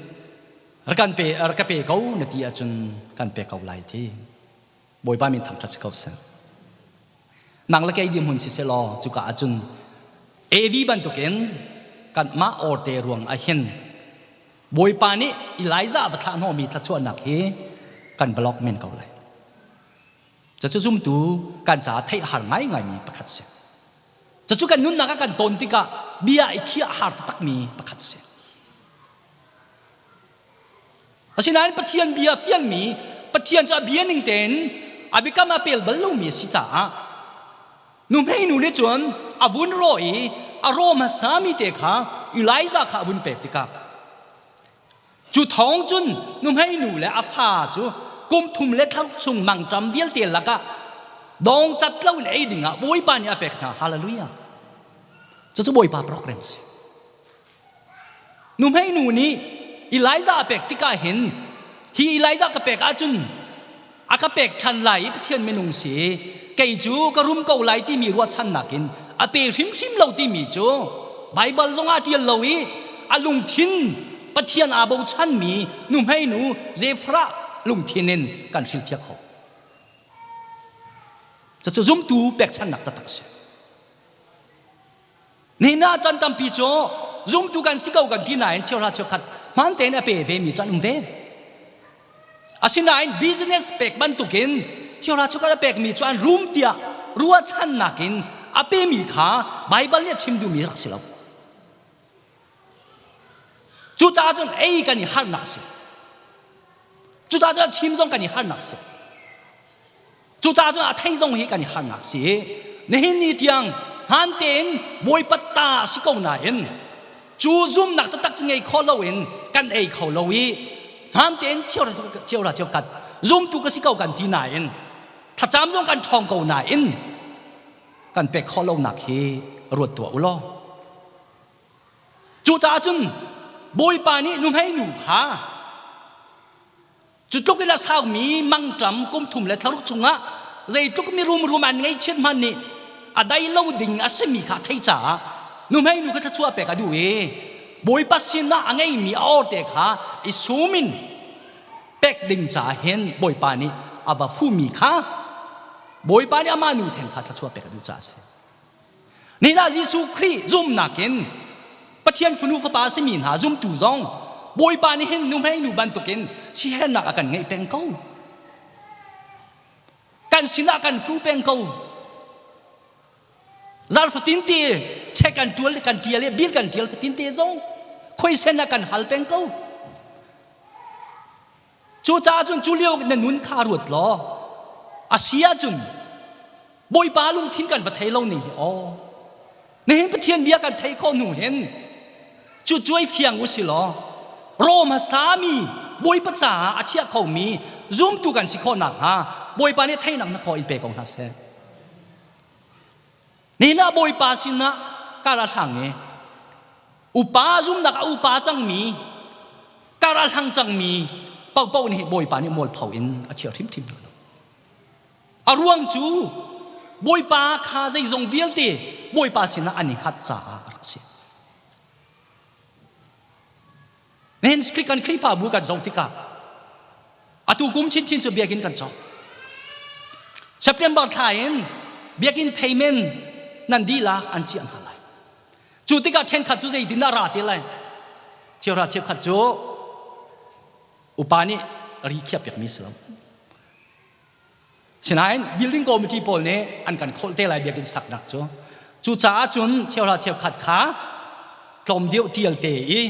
rak kan pe rak ka pe ko na ti ahcun kan pe ko lai ti. Bawipa min thangṭhat si ko seh. Nang le kei dirhmun si selaw cuka ahcun Evi bantukin kanmah awrte ruang ah hin Bawipa nih Elijah va thlah hnawhmi thluachuahnak hi kan block men ko lai. Cucu zumtu kan caah theih har ngaingaimi pakhat si. Cucu kan nunnak ah kan tawn tikah bia i khiah har taktakmi pakhat si. Asinain Pathian bia fialmi, Pathian cu a bia ning tein a biakam a pel bal lomi a si caah nuhmei nu nih cun a vun rawh i a raw hmasami te kha Elijah kha a vun pek tikah Cu thawng cun nuhmeinu le a fa cu kum thum le thla chung mangṭam vialte lakah dong cat loin ei dingah Bawipa nih a pek hna. Hallelujah. Cucu Bawipa program a si. Nuhmeinu nih Elijah a pek tikah hin hi Elijah ka pek ahcun a ka pek ṭhan lai i Pathian minung si kei cu ka rum ko lai timi ruahchannak in a pe hrimhrim lo timi cu Baibal zong ah ṭial lo i a lungthin Pathian aa bochanmi nuhmeinu Zephrah lungthin in kan hrilhfiah kho. Cucu zumtu pekchannak taktak a si. Nihin ah chan tampi cu Zumtu kan si ko kan ti nain cheuhra cheukhat hmaan tein a pe ve mi cu an um ve. Asinain business pek bantukin cheuhra cheukhat a pekmi cu an rum tiah ruahchannak in a pemi kha Baibal nih a chim duhmi rak si lo. Cucaah cun ei kan i harnak si. Cucaah cun chim zong kan i harnak si. Cucaah cun a thei zong hi kan i harnak si. Nihin ni tiang hmaan tein Bawipa ta si ko nain cu zumnak taktak si ngei kho loin kan ei kho lo i hmaan tein cheuhra cheukhat zumtu ka si ko kan ti nain thlacam zong kan ṭhawng ko nain kan pek khawh lonak hi ruat tuah u law. Cucaah cun Bawipa nih nuhmei nu kha cu tluk in a saumi mangṭam kum thum le thlaruk chungah zeitluk mirum rum an ngeihchiat hmanh nih a dai lo ding a simi kha a theih caah nuhmei nu kha thluachuah pek a duh i Bawipa sinah a ngeimi a awrte kha i sum in pek ding caah hin Bawipa nih a va fuhmi kha Bawipa nih amah nu theng kha thluachuah pek a duh caah a si. Nihin ah Jesuh Khrih zumhnak in Pathian fanu fapa a simi hna zumtu zong Bawipa nih hin nuhmei nu bantukin sihernak a kan ngeih peng ko. Kan sinah kan fu peng ko. Zar fatin te check kan tual kan tial i bil kan tial fatin te zong khoisen a kan hal peng ko. Cucaah cun cu lio na nun kha ruat law a si ahcun Bawipa lungthin kan va thei lo ning hi aw. Nihin Pathian bia kan theih khawh hnu hin cu cuai fiang u si law Rom hmasami Bawipa caah a chiah khomi zumtu kan si khawh nakhnga Bawipa nih theihnak na khaw in pe ko hna seh. Nihin ah Bawipa sinah kar a hlang i upa zumnak a upa cangmi kar a hlang cangmi paohpaoh nih Bawipa nih mualpho in a chiah hrimhrim hna lo. A ruang cu Bawipa kha zeizong vialte Bawipa sinah an i hngat caah a rak si. Nihin kan Khrihfabu kan zoh tikah atu kum chinchin cu biakinn kan cawk. September thla in biakinn payment nan dihlak an chiah hna lai. Cu tikah ṭhenkhat cu zeitin dah ra te lai? Cheuhra cheukhat cu upa nih ri khiah piakmi si lo. Sinain building committee pawl nih an kan kholh te lai biakinn saknak cu. Cucaah cun cheuhra cheukhat kha tlawm deuh tial te i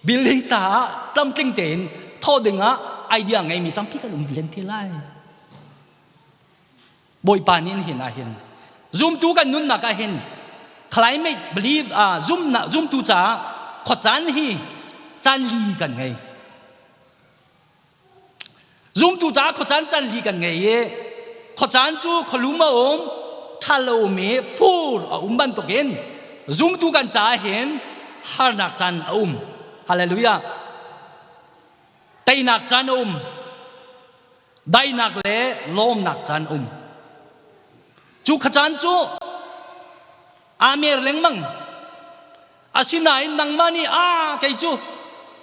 building caah tlamtling tein thawh ding ah idea ngeimi tampi kan um len te lai. Bawipa nih hin ah hin zumtu kan nunnak ah hin climate believe ah zumnak zumtu caah khuacaan hi caan li kan ngei. Zumtu caah khuacaan can li kan ngei i khuacaan cu khualum a um, ṭhal a um i fur a um bantukin zumtu kan caah hin harnak caan a um. Hallelujah. Teinak caan a um. Daihnak le lawmnak caan a um. Cu khuacaan cu aa mer lengmang. Asinain nangmah nih a kei cu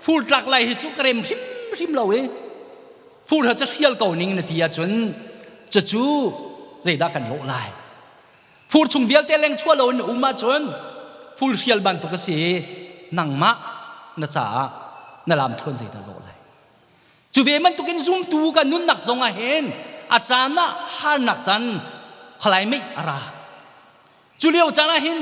fur tlak lai hi cu ka rem hrimhrim lo i fur ha ca hrial ko ning na ti ahcun cucu zeidah kan lawh lai? Fur chung vialte leng chuah lo in na um ahcun fur hrial bantuk a si i nangmah na caah na lam thluan zeidah lawh lai? Cu ve bantukin zumtu kan nunnak zong ah hin a caan ah harnak caan climate a ra. Cu lio caan ah hin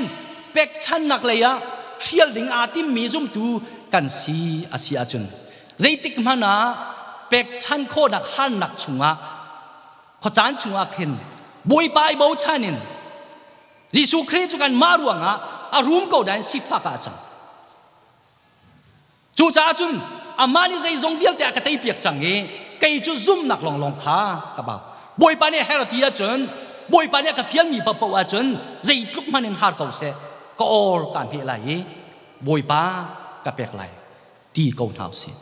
pekchannak lei ah hrial ding aa timmi zumtu kan si a si ahcun zeitik hmanh ah pekchan khawhnak harnak chungah khuacaan chungah khin Bawipa i bochan in Jesuh Khrih cu kanmah ruangah a rum ko nain sifak ah a cang. Cucaah cun amah nih zeizong vialte a ka teipiak cang i kei cu zumhnak lawnglawng kha ka bau. Bawipa nih a her ti ahcun Bawipa nih a ka fialmi paohpaoh ahcun zeitluk hmanh in har ko seh ka awr kaa hmeh lai i Bawipa ka pek lai ti ko hna usih.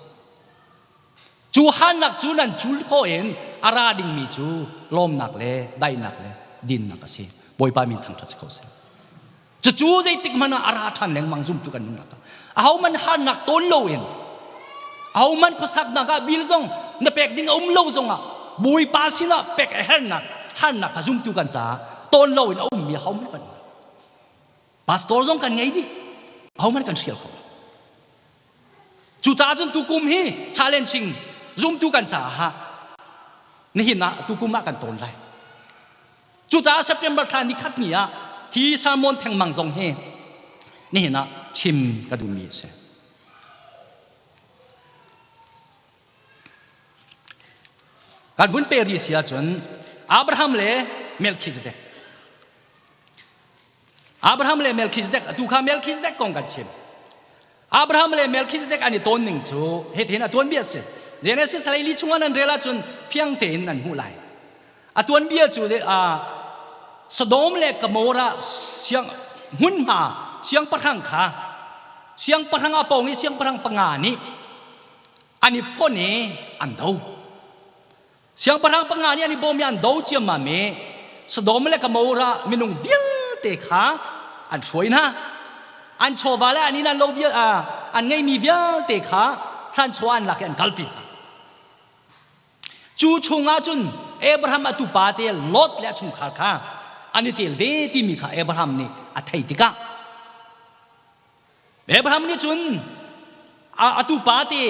Cu harnak cu nan cul khawh in a ra dingmi cu lawmnak le daihnak le dinnak a si. Bawipa min thangṭhat si ko seh. Cucu zeitik hmanh ah a ra ṭhan lengmang zumtu kan nunnak ah. Ahohmanh harnak tawn loin, ahohmanh khuasaknak ah bil zong na pek ding a um lo zongah Bawipa sinah pek a hernak harnak kha zumtu kan caah tawn loin a ummi ahohmanh kan um. Pastor zong kan ngei dih. Ahohmanh kan hrial kho lo. Cucaah cun tukum hi challenging zumtu kan caah nihin ah tukum ah kan tawn lai. Cucaah September thla ni khat ni ah hi sermon thengmang zong hi nihin ah chim ka duhmi a si. Kan vun pe rih si ahcun Abraham le Melchizedek Abraham le Melchizedek atu kha Melchizedek kong kan chim. Abraham le Melchizedek an i tawn ning cu hitin a tuanbia a si. Genesis hleili chungah nan rel ahcun fiang tein nan hmuh lai. A tuanbia cu Sodom le Gomorrah siang hmunhma siangpahrang kha siangpahrang a pawng i siangpahrang panga nih an i fonh i an do. Siangpahrang panga nih an i bawm i an do ciammam i Sodom le Gomorrah minung vialte kha an hruai hna. An chawva le an inn an lo vial an ngeimi vialte kha hranchaw an lak i an kalpi hna. Cu chungah cun Abraham a tupa te Lot le a chungkhar kha an i tel ve timi kha Abraham nih a theih tikah Abraham nih cun a tupa te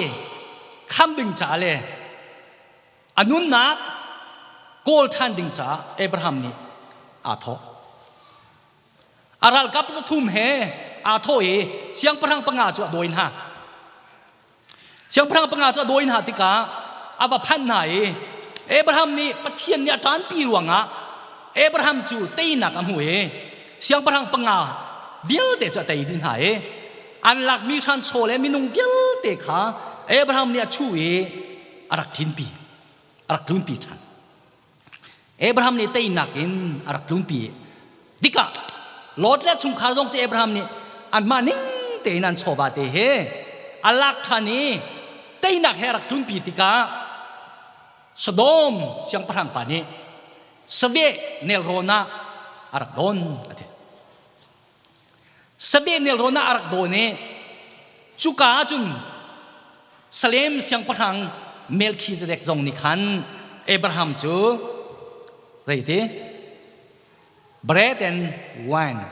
kham ding ca le a nunnak kawl ṭhan ding caah Abraham nih aa thawh. A ralkap 300 he aa thawh i siangpahrang panga cu a dawi hna. Siangpahrang panga cu a dawi hna tikah a va phanh hna i Abraham nih Pathian nih a ṭanpi ruangah Abraham cu teinak a hmu i siangpahrang panga vialte cu a tei dih hna i an lakmi hranchaw le minung vialte kha Abraham nih a chuh i a rak ṭinpi a rak tlunpi ṭhan. Abraham nih teinak in a rak tlunpi tikah Lot le chungkhar zong cu Abraham nih anmah ning tein an chawva te he a lak ṭhan i teinak he a rak tlunpi tikah Sodom siangpahrang pa nih Saveh nelrawn ah a rak don a ti. Saveh nelrawn ah a rak don i cuka ah cun Salem siangpahrang Melkhizedek zong nih khan Abraham cu zeiti bread and wine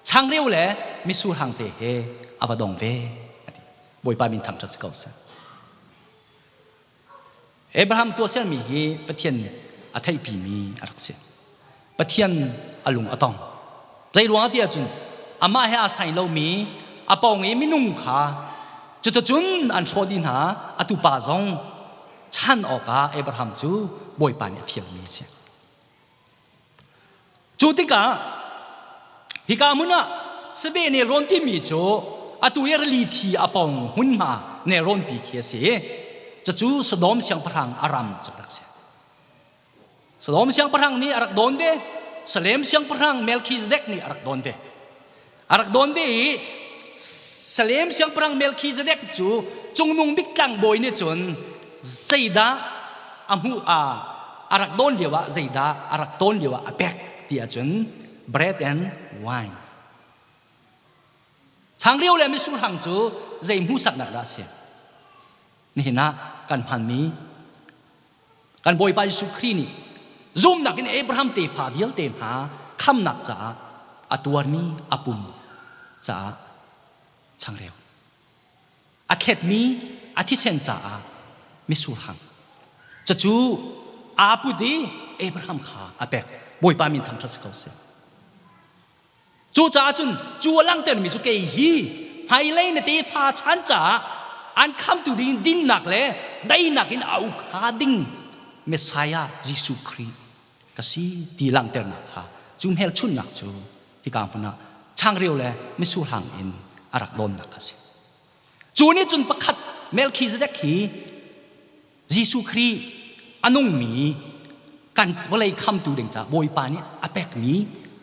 changreu le mitsur hang te he a va dong ve a ti. Bawipa min thangṭhat si ko seh. Abraham tuahsermi hi Pathian a theihpimi a rak si. Pathian a lung a tong. Zei ruangah ti ahcun amah he aa sai lomi a pawng i minung kha cuticun an hrawh dih hna a tupa zong chan awkah Abraham cu Bawipa nih a fialmi a si. Cu tikah hika hmun ah Saveh nelrawn timi cu atu i rili thi a pong hmunhma nelrawnpi khi a si i cucu Sodom siangpahrang a ram cu a rak si. Sodom siangpahrang nih a rak dawn ve, Salem siangpahrang Melchizedek nih a rak dawn ve. A rak dawn ve i Salem siangpahrang Melchizedek cu cungnung bik tlangbawi nih cun zeidah a hmuh a a rak dawn lio ah zeidah a rak tawn lio ah a pek ti ahcun bread and wine changreu le mitsur hang cu zei hmuhsaknak dah a si nihin ah kan hmanmi Kan Bawipa Jesuh Khrih nih zumnak in Abraham tefa vialte hna khamnak caah a tuarmi a pum caah changreu a thletmi a thisen caah mitsur hang cucu aa put i Abraham kha a pek Bawipa min thangṭhat si ko seh Cucaah cun cu a langhtermi cu kei hi hmailei na tefa chan caah an khamtu ding dinnak le daihnak in a uk hnga ding Messiah Jesuh Khrih ka si ti langhternak kha cu hmelchunhnak cu hika hmun ah changreu le mitsur hang in a rak dawnnak kha a si. Cu nih cun pakhat Melchizedek hi Jesuh Khrih a nungmi kan vawlei khamtu ding caah Bawipa nih a pekmi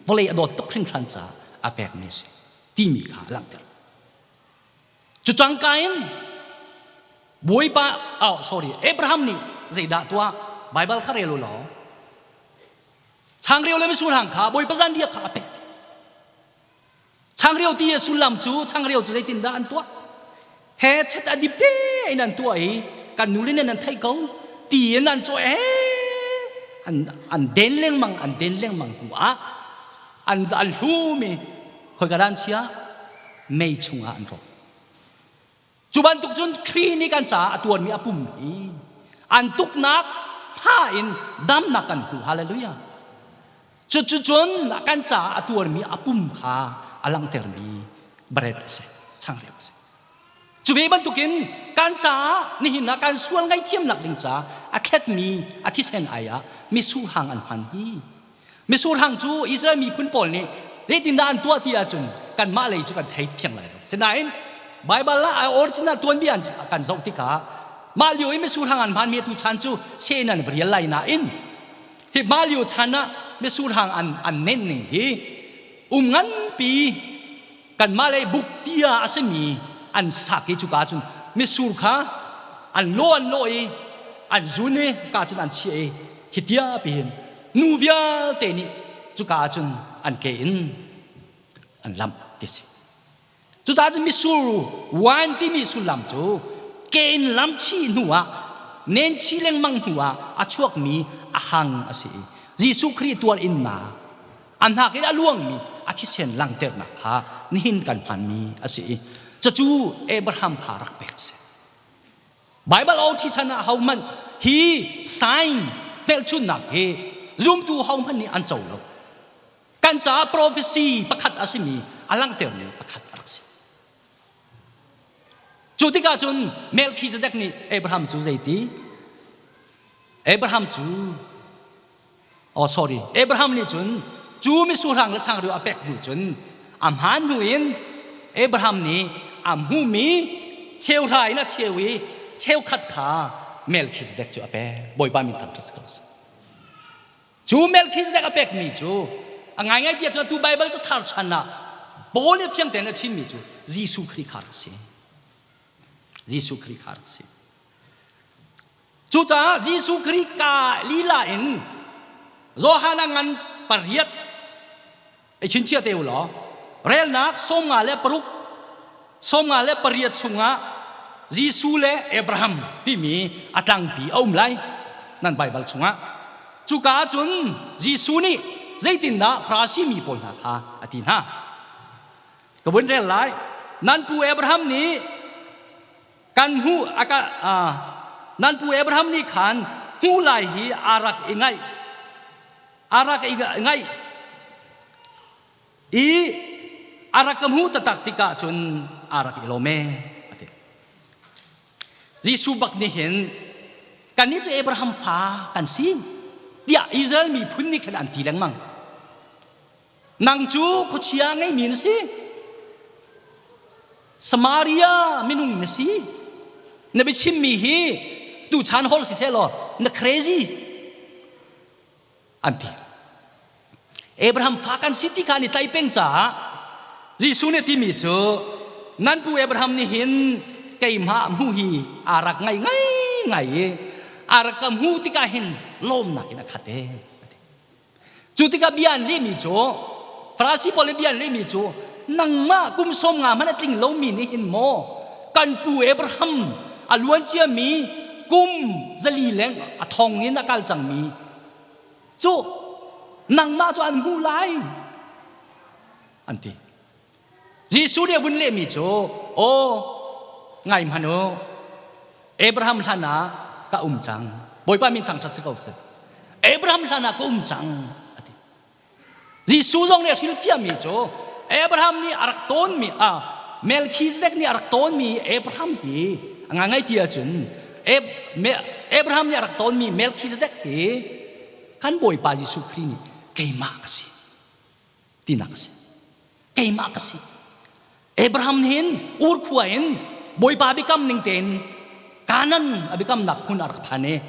vawlei a dawt tuk hringhran caah a pekmi a si timi kha a langhter. Cu cangka in Bawipa oh sorry Abraham nih zeidah tuah Baibal kha rel u law changreu le mitsur hang kha Bawipa zanriah kha a pek. Changreu ti a sullam cu changreu cu zeitindah an tuah? He chet a dip te in an tuah i kan nu le nan an theih ko ti in an cawh he an an den lengmang an den lengmang hnu ah an an hlum i khoi ka dan sia. Mei chungah an rawk. Cu bantuk cun Khrih nih kan caah a tuanmi a pum hi an tuknak hma in damnak kan hmu. Hallelujah. Cucu cun kan caah a tuarmi a pum kha a langhtermi bread a si, changreu a si. Cu ve bantukin kan caah nihin ah kan sual ngaihthiamnak ding caah a thletmi a thisen ai ah mitsur hang an hman hi. Mitsur hang cu Israel miphun pawl nih zeitindah an tuah ti ahcun kanmah lei cu kan thei thiang lai lo. Sinain Baibal ah a original tuanbia kan zoh tikah mah lio i mitsur hang an hmanmi atu chan cu seh in an rial lai nain Hi mah lio chan ah mitsur hang an an nenh ning hi um nganpi kanmah lei buk tia a simi an sak i cuka cun mitsur kha an law an lawh i an zun i ka cun an chiah i hi tia pi hin nu vialte nih cuka ah cun an ke in an lamh ti si. Cucaah cun mitsur wine timi sullam cu ke in lam chih hnu ah nen chih lengmang hnu ah a chuakmi a hang a si i Jesuh Khrih tuar innak a hnak in a luangmi a thisen langhternak kha nihin kan hmanmi a si i cucu Abraham kha rak pek a si. Baibal OT chan ah hohmanh hi sign hmelchunhnak hi zumtu hohmanh nih an co lo. Kan caah prophecy pakhat a simi a langhtermi pakhat a rak si. Cu tikah cun Melchizedek nih Abraham cu zeiti? Abraham cu oh sorry Abraham nih cun cu misurhang le changreu a pek hnu cun a hmaan hnu in Abraham nih a hmuhmi cheuhra in a cheu i cheukhat kha Melchizedek cu a pek. Bawipa min thangṭhat si ko seh. Cu Melchizedek a pekmi cu a ngaingai ti ahcun atu Baibal cathar chan ah Paul nih fiang tein a chimmi cu Jesuh Khrih kha rak si. Jesuh Khrih kha rak si. Cucaah Jesuh Khrih ka lila in Johan a ngan pariat i chinchiah te u law relnak 56 58 chungah Jesuh le Abraham timi a tlangpi a um lai nan Baibal chungah cuka ah cun Jesuh nih zeitindah Farasi mi pawl hna kha a ti hna ka vun rel lai nan pu Abraham nih kan hmuh aka nan pu Abraham nih khan hmuh lai hi a rak i ngaih a rak i ngaih i a rak ka hmuh taktak tikah cun a rak i lawm ee a ti. Jesuh bak nih hin kannih cu Abraham fa kan si tiah Israel miphun nih khan an ti lengmang. Nang cu khuachia ngeimi na si. Samaria minung na si. Na biachimmi hi tuchan hol siseh law na crazy. An ti. Abraham fa kan si ti kha an i tlaih peng caah Jesuh nih a timi cu nan pu Abraham nih hin keimah hmuh hi aa rak ngai ngai ngai i a rak ka hmuh tikah hin lawmnak in a khat e. Cu tikah bia an lehmi cu Farasi pawl i bia an lehmi cu nangmah kum sawm nga hmanh a tling lomi nih hin maw kan pu Abraham a luan ciami kum 400 leng a thong in a kal cangmi cu nangmah cu an hmuh lai an ti. Jesuh nih a vun lehmi cu aw ngai hmanh u Abraham hlan ah ka um cang Bawipa min thangṭhat si ko seh Abraham hlan ah ka um cang a ti Jesuh zong nih a hrilhfiahmi cu Abraham nih a rak tawnmi a Melchizedek nih a rak tawnmi Abraham hi a ngai ti ahcun Abraham nih a rak tawnmi Melchizedek hi kan Bawipa Jesuh Khrih nih keimah ka si tinak a si. Keimah ka si. Abraham nih hin Ur khua in Bawipa biakam ning tein Kanan a biakamnak hmun a rak phan i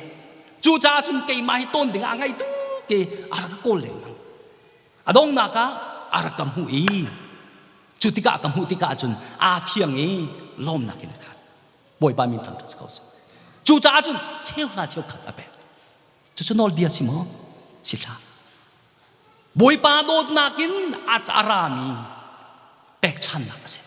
cucaah cun keimah hi tawn ding ah a ngai tuk i a rak ka kawl lengmang. A donghnak ah a rak ka hmuh i cu tikah ka hmuh tikah cun aa fiang i lawmnak in a khat. Bawipa min thangṭhat si ko seh. Cucaah cun cheuhra cheukhat a pek. Cucu nawlbia si maw? Si hlah. Bawipa dawtnak in a rami pekchannak a si.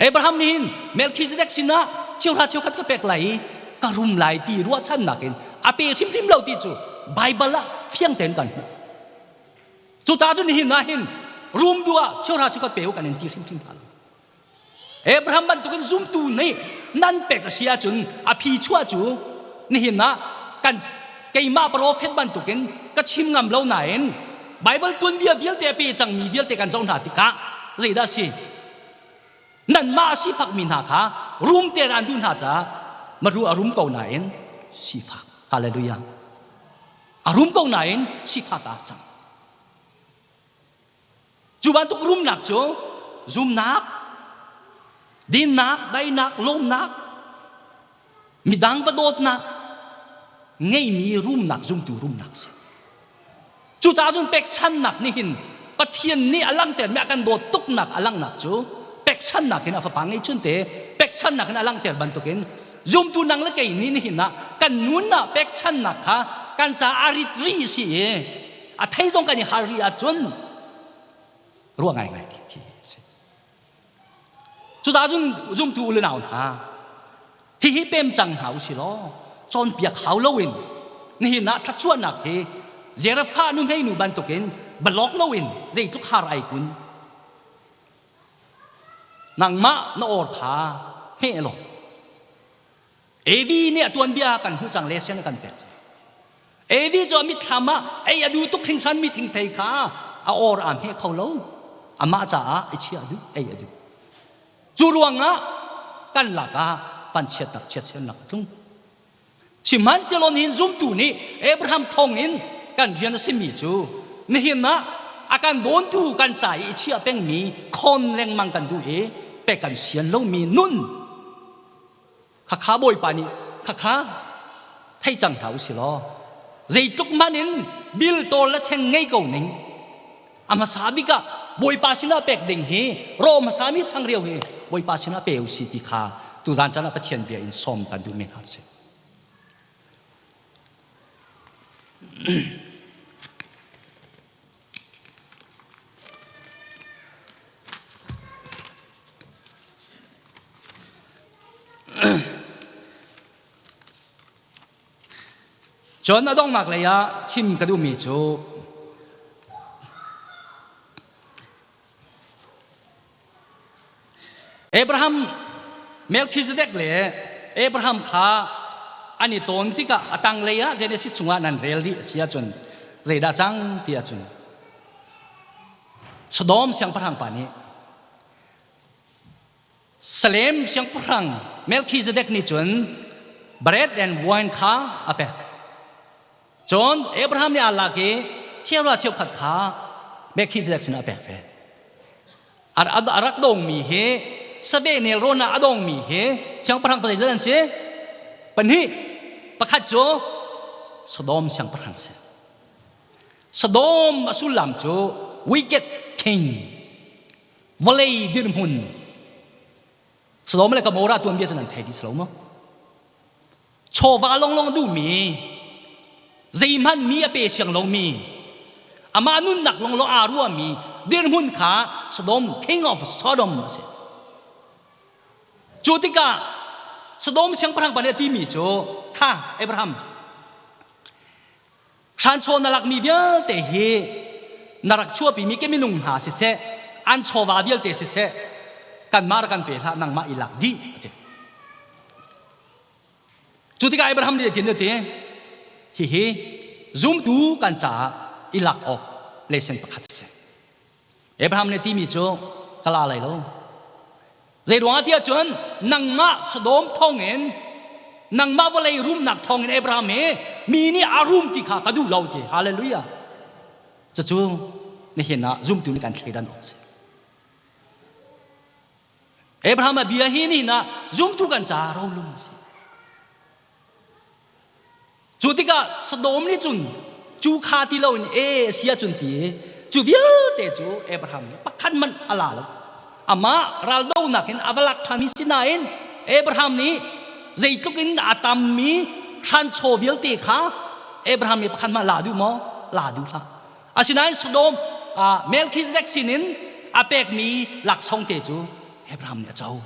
Abraham nih hin Melchizedek sinah cheuhra cheukhat ka pek lai i ka rum lai ti ruahchannak in a pe hrimhrim lo ti cu Baibal ah fiang tein kan hmuh. Cucaah cun nihin ah hin rum duh ah cheuhra cheukhat pe u kan in ti hrimhrim hna lo. Abraham bantukin zumtu nih nan pek a si ahcun a phi chuah cu nihin ah kan keimah profet bantukin ka chim ngam lo nain Bible tuanbia vialte a pe cangmi vialte kan zoh hna tikah zeidah a si? Nanmah a sifakmi hna kha rum tein an duh hna caah maru a rum ko nain sifak. Hallelujah. A rum ko nain sifak ah cang. Cu bantuk rumnak cu zumnak, dinnak, daihnak, lawmnak, midang va dawtnak ngeimi rumnak zumtu rumnak si. Cucaah cun pekchannak nih hin Pathian nih a langhtermi a kan dawt tuknak a langhnak cu pekchannak in a fapa ngeihchun te pekchannak in a langhter bantukin zumtu nang le kei nih nihin ah kan nun ah pekchannak kha kan caah a rit ri si i a thei zong kan i har rih ahcun ruah ngaingai khi a si. Cucaah cun zumtu u le nau hna hihi pem cang hna u si law cawnpiak hau loin nihin ah thluachuahnak hi Zerafah nu hmeinu bantukin balawk loin zeitluk har ai kun nangmah na or kha hmeh law Evi nih a tuanbia kan hmuh cang le sian a kan pek cang. Evi cu a mitthlam ah ei a duh tuk hringhran mi thingthei kha a or aa hmeh kho lo. Amah caah i chiah a duh, ei a duh. Cu ruangah kan lakah vanchiatnak chiatsernak a tlung. Sihmanhsehlaw nihin zumtu nih Abraham thawngin kan rian a simi cu nihin ah a kan dawntu kan ca i i chiah pengmi khawn lengmang kan duh i pek kan sian lomi nun Khakha Bawipa nih khakha thei cang hna usih law zeitluk hmanh in bil tawl le cheng ngei ko ning a hmasa bik ah Bawipa sinah pek ding hi rawh hmasa mi changreu hi Bawipa sinah pe usih ti kha tuzan caan ah Pathian bia in sawm kan duh mi hna si. Cun a donghnak lei ah chim ka duhmi cu Abraham Melchizedek le Abraham kha an i tawn tikah a tanglei ah Genesis chungah nan rel rih a si ahcun zeidah cang ti ahcun Sodom siangpahrang pa nih Salem siangpahrang Melchizedek nih cun bread and wine kha a pek. Cun Abraham nih aa lak i cheura cheukhat kha Melchizedek sinah a pek ve. A rak dongmi hi save nelrawn ah a dongmi hi siangpahrang pa zeizat an si? Pahnih. Pakhat cu Sodom siangpahrang si. Sodom a sullam cu wicked king vawlei dirhmun Sodom le Gomorrah tuanbia cu nan thei dih lo maw? Chawva longlong duhmi zeihmanh mi a pe siang lomi amah nunnak longlong aa ruahmi dirhmun kha Sodom king of Sodom a si. Cu tikah Sodom siangpahrang pa nih a timi cu kha Abraham Hranchaw na lakmi vialte hi na rak chuahpimi ke minung hna siseh, an chawva vialte siseh, kanmah rak kan pe hlah, nangmah i lak dih, a ti. Cu tikah Abraham nih tin a ti, hihi zumtu kan caah i lak awk lesen pakhat a si. Abraham nih timi cu ka la lai lo. Zei ruangah tiah cun nangmah Sodom thawngin nangmah vawlei rumnak thawngin Abraham hi mi nih a rum ti kha ka duh lo ti. Hallelujah. Cucu nihin ah zumtu nih kan thleidan awk si. Abraham a bia hi nihin ah zumtu kan caah rolung a si. Cu tikah Sodom nih cun cu kha ti loin e si ahcun ti cu vialte cu Abraham nih pakhat hmanh a la lo. Amah raldonak in a va lak ṭhanmi si nain Abraham nih zeitluk in a tammi hranchaw vialte kha Abraham nih pakhat hmanh la duh maw? La duh hlah. Asinain Sodom Melchizedek sinin a pekmi laksawng te cu Abraham nih a co.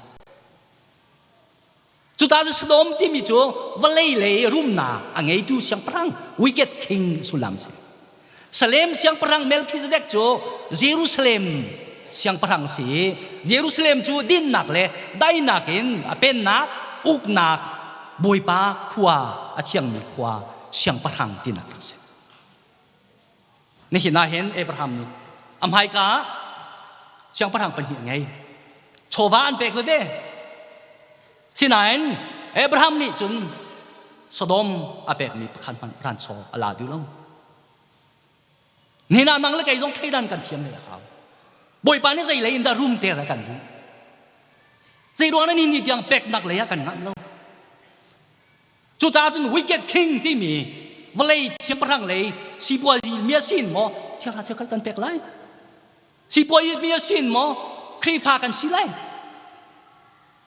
Cucaah Sodom timi cu vawlei lei rumnak a ngeitu siangpahrang wicked king sullam si. Salem siangpahrang Melchizedek cu Jerusalem siangpahrang si. Jerusalem cu dinnak le dainak in a pennak, uknak, Bawipa khua, a thiangmi khua, siangpahrang tinak rak si. Nihin ah hin Abraham nih a hmaika ah siangpahrang pahnih a ngei. Chawva an pek veve. Sinain Abraham nih cun Sodom a pekmi pakhat hmanh ranchaw a la duh lo. Nihin ah nang le kei zong thleidan kan thiam lei a hau. Bawipa nih zei lei in dah rumter a kan duh? Zei ruang na ni ni tiang peknak lei ah kan ngamh lo? Cucaah cun wicked king timi vawlei siangpahrang lei sipuazi mi a sin maw thianghra chiakhat kan pek lai? Sipuazi mi a sin maw Khrihfa kan si lai?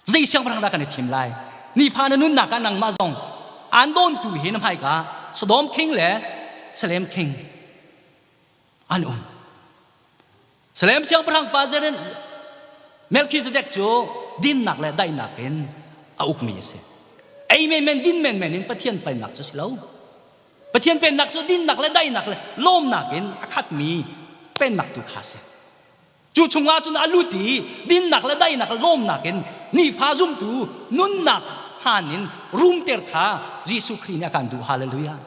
Zei siangpahrang dah kan i thim lai? Nifa na nunnak ah nangmah zong aan dawntu hi na hmaika Sodom king le Salem king an um. Salem siangpahrang pa Zerin Melchizedek cu dinnak le daihnak in a ukmi a si. Ei menmen din menmen in Pathian pennak cu si lo. Pathian pennak cu dinnak le daihnak le lawmnak in a khatmi pennak tu kha si. Cu chungah cun a lut i dinnak le daihnak le lawmnak in nifa zumtu nunnak hmaan in rumter kha Jesuh Khrih nih a kan duh. Hallelujah.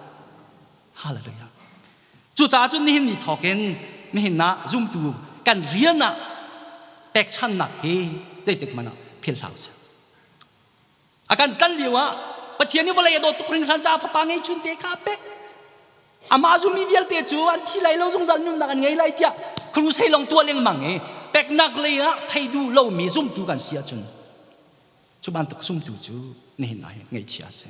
Hallelujah. Cucaah cun nihin ni thawk in nihin ah zumtu kan rian ah pekchannak hi zeitik hmanh ah philh hlah usih. A kan tlal lio ah Pathian nih vawlei a dawt tuk hringhran caah fapa ngeihchun te kha a pek. Amah zummi vialte cu an thi lai lo zungzal nunnak an ngei lai tiah crusade lawng tuah lengmang i peknak lei ah thei duh lomi zumtu kan si ahcun cu bantuk zumtu cu nihin ah hin ngaihchia a si.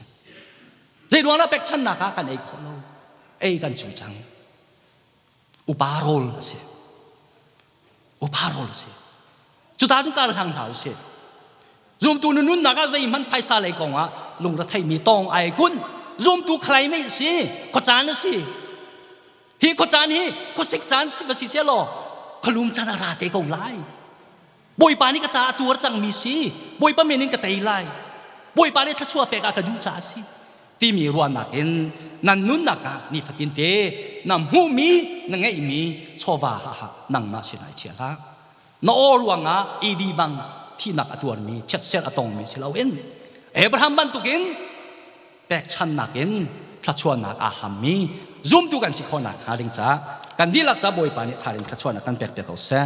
Zeiruang dah pekchannak ah kan ei khawh lo? Ei kan cu cang. Upa rawl a si. Upa rawl a si. Cucaah cun kar hlang hna usih. Zumtu nu nunnak ah zeihmanh phaisa lei kong ah lungretheimi tawng ai kun. Zumtu khalai mei a si, khuacaan a si. Hi khuacaan hi khuasik caan si va si seh law khualum caan a ra te ko lai. Bawipa nih ka caah a tuar cangmi si. Bawipa men in ka tei lai. Bawipa nih thluachuah pek ah ka duh caah a si. Timi ruahnak in nan nunnak ah nifatin te na hmuhmi, na ngeihmi chawva ha ha nangmah sinah i chia hlah. Na aw ruangah ED bang thihnak a tuarmi, chiatserh a tongmi si loin Abraham bantukin pekchannak in thluachuahnak aa hammi zumtu kan si khawhnak hnga ding caah kan dihlak ca Bawipa nih tharin thluachuahnak kan pek piak ko seh.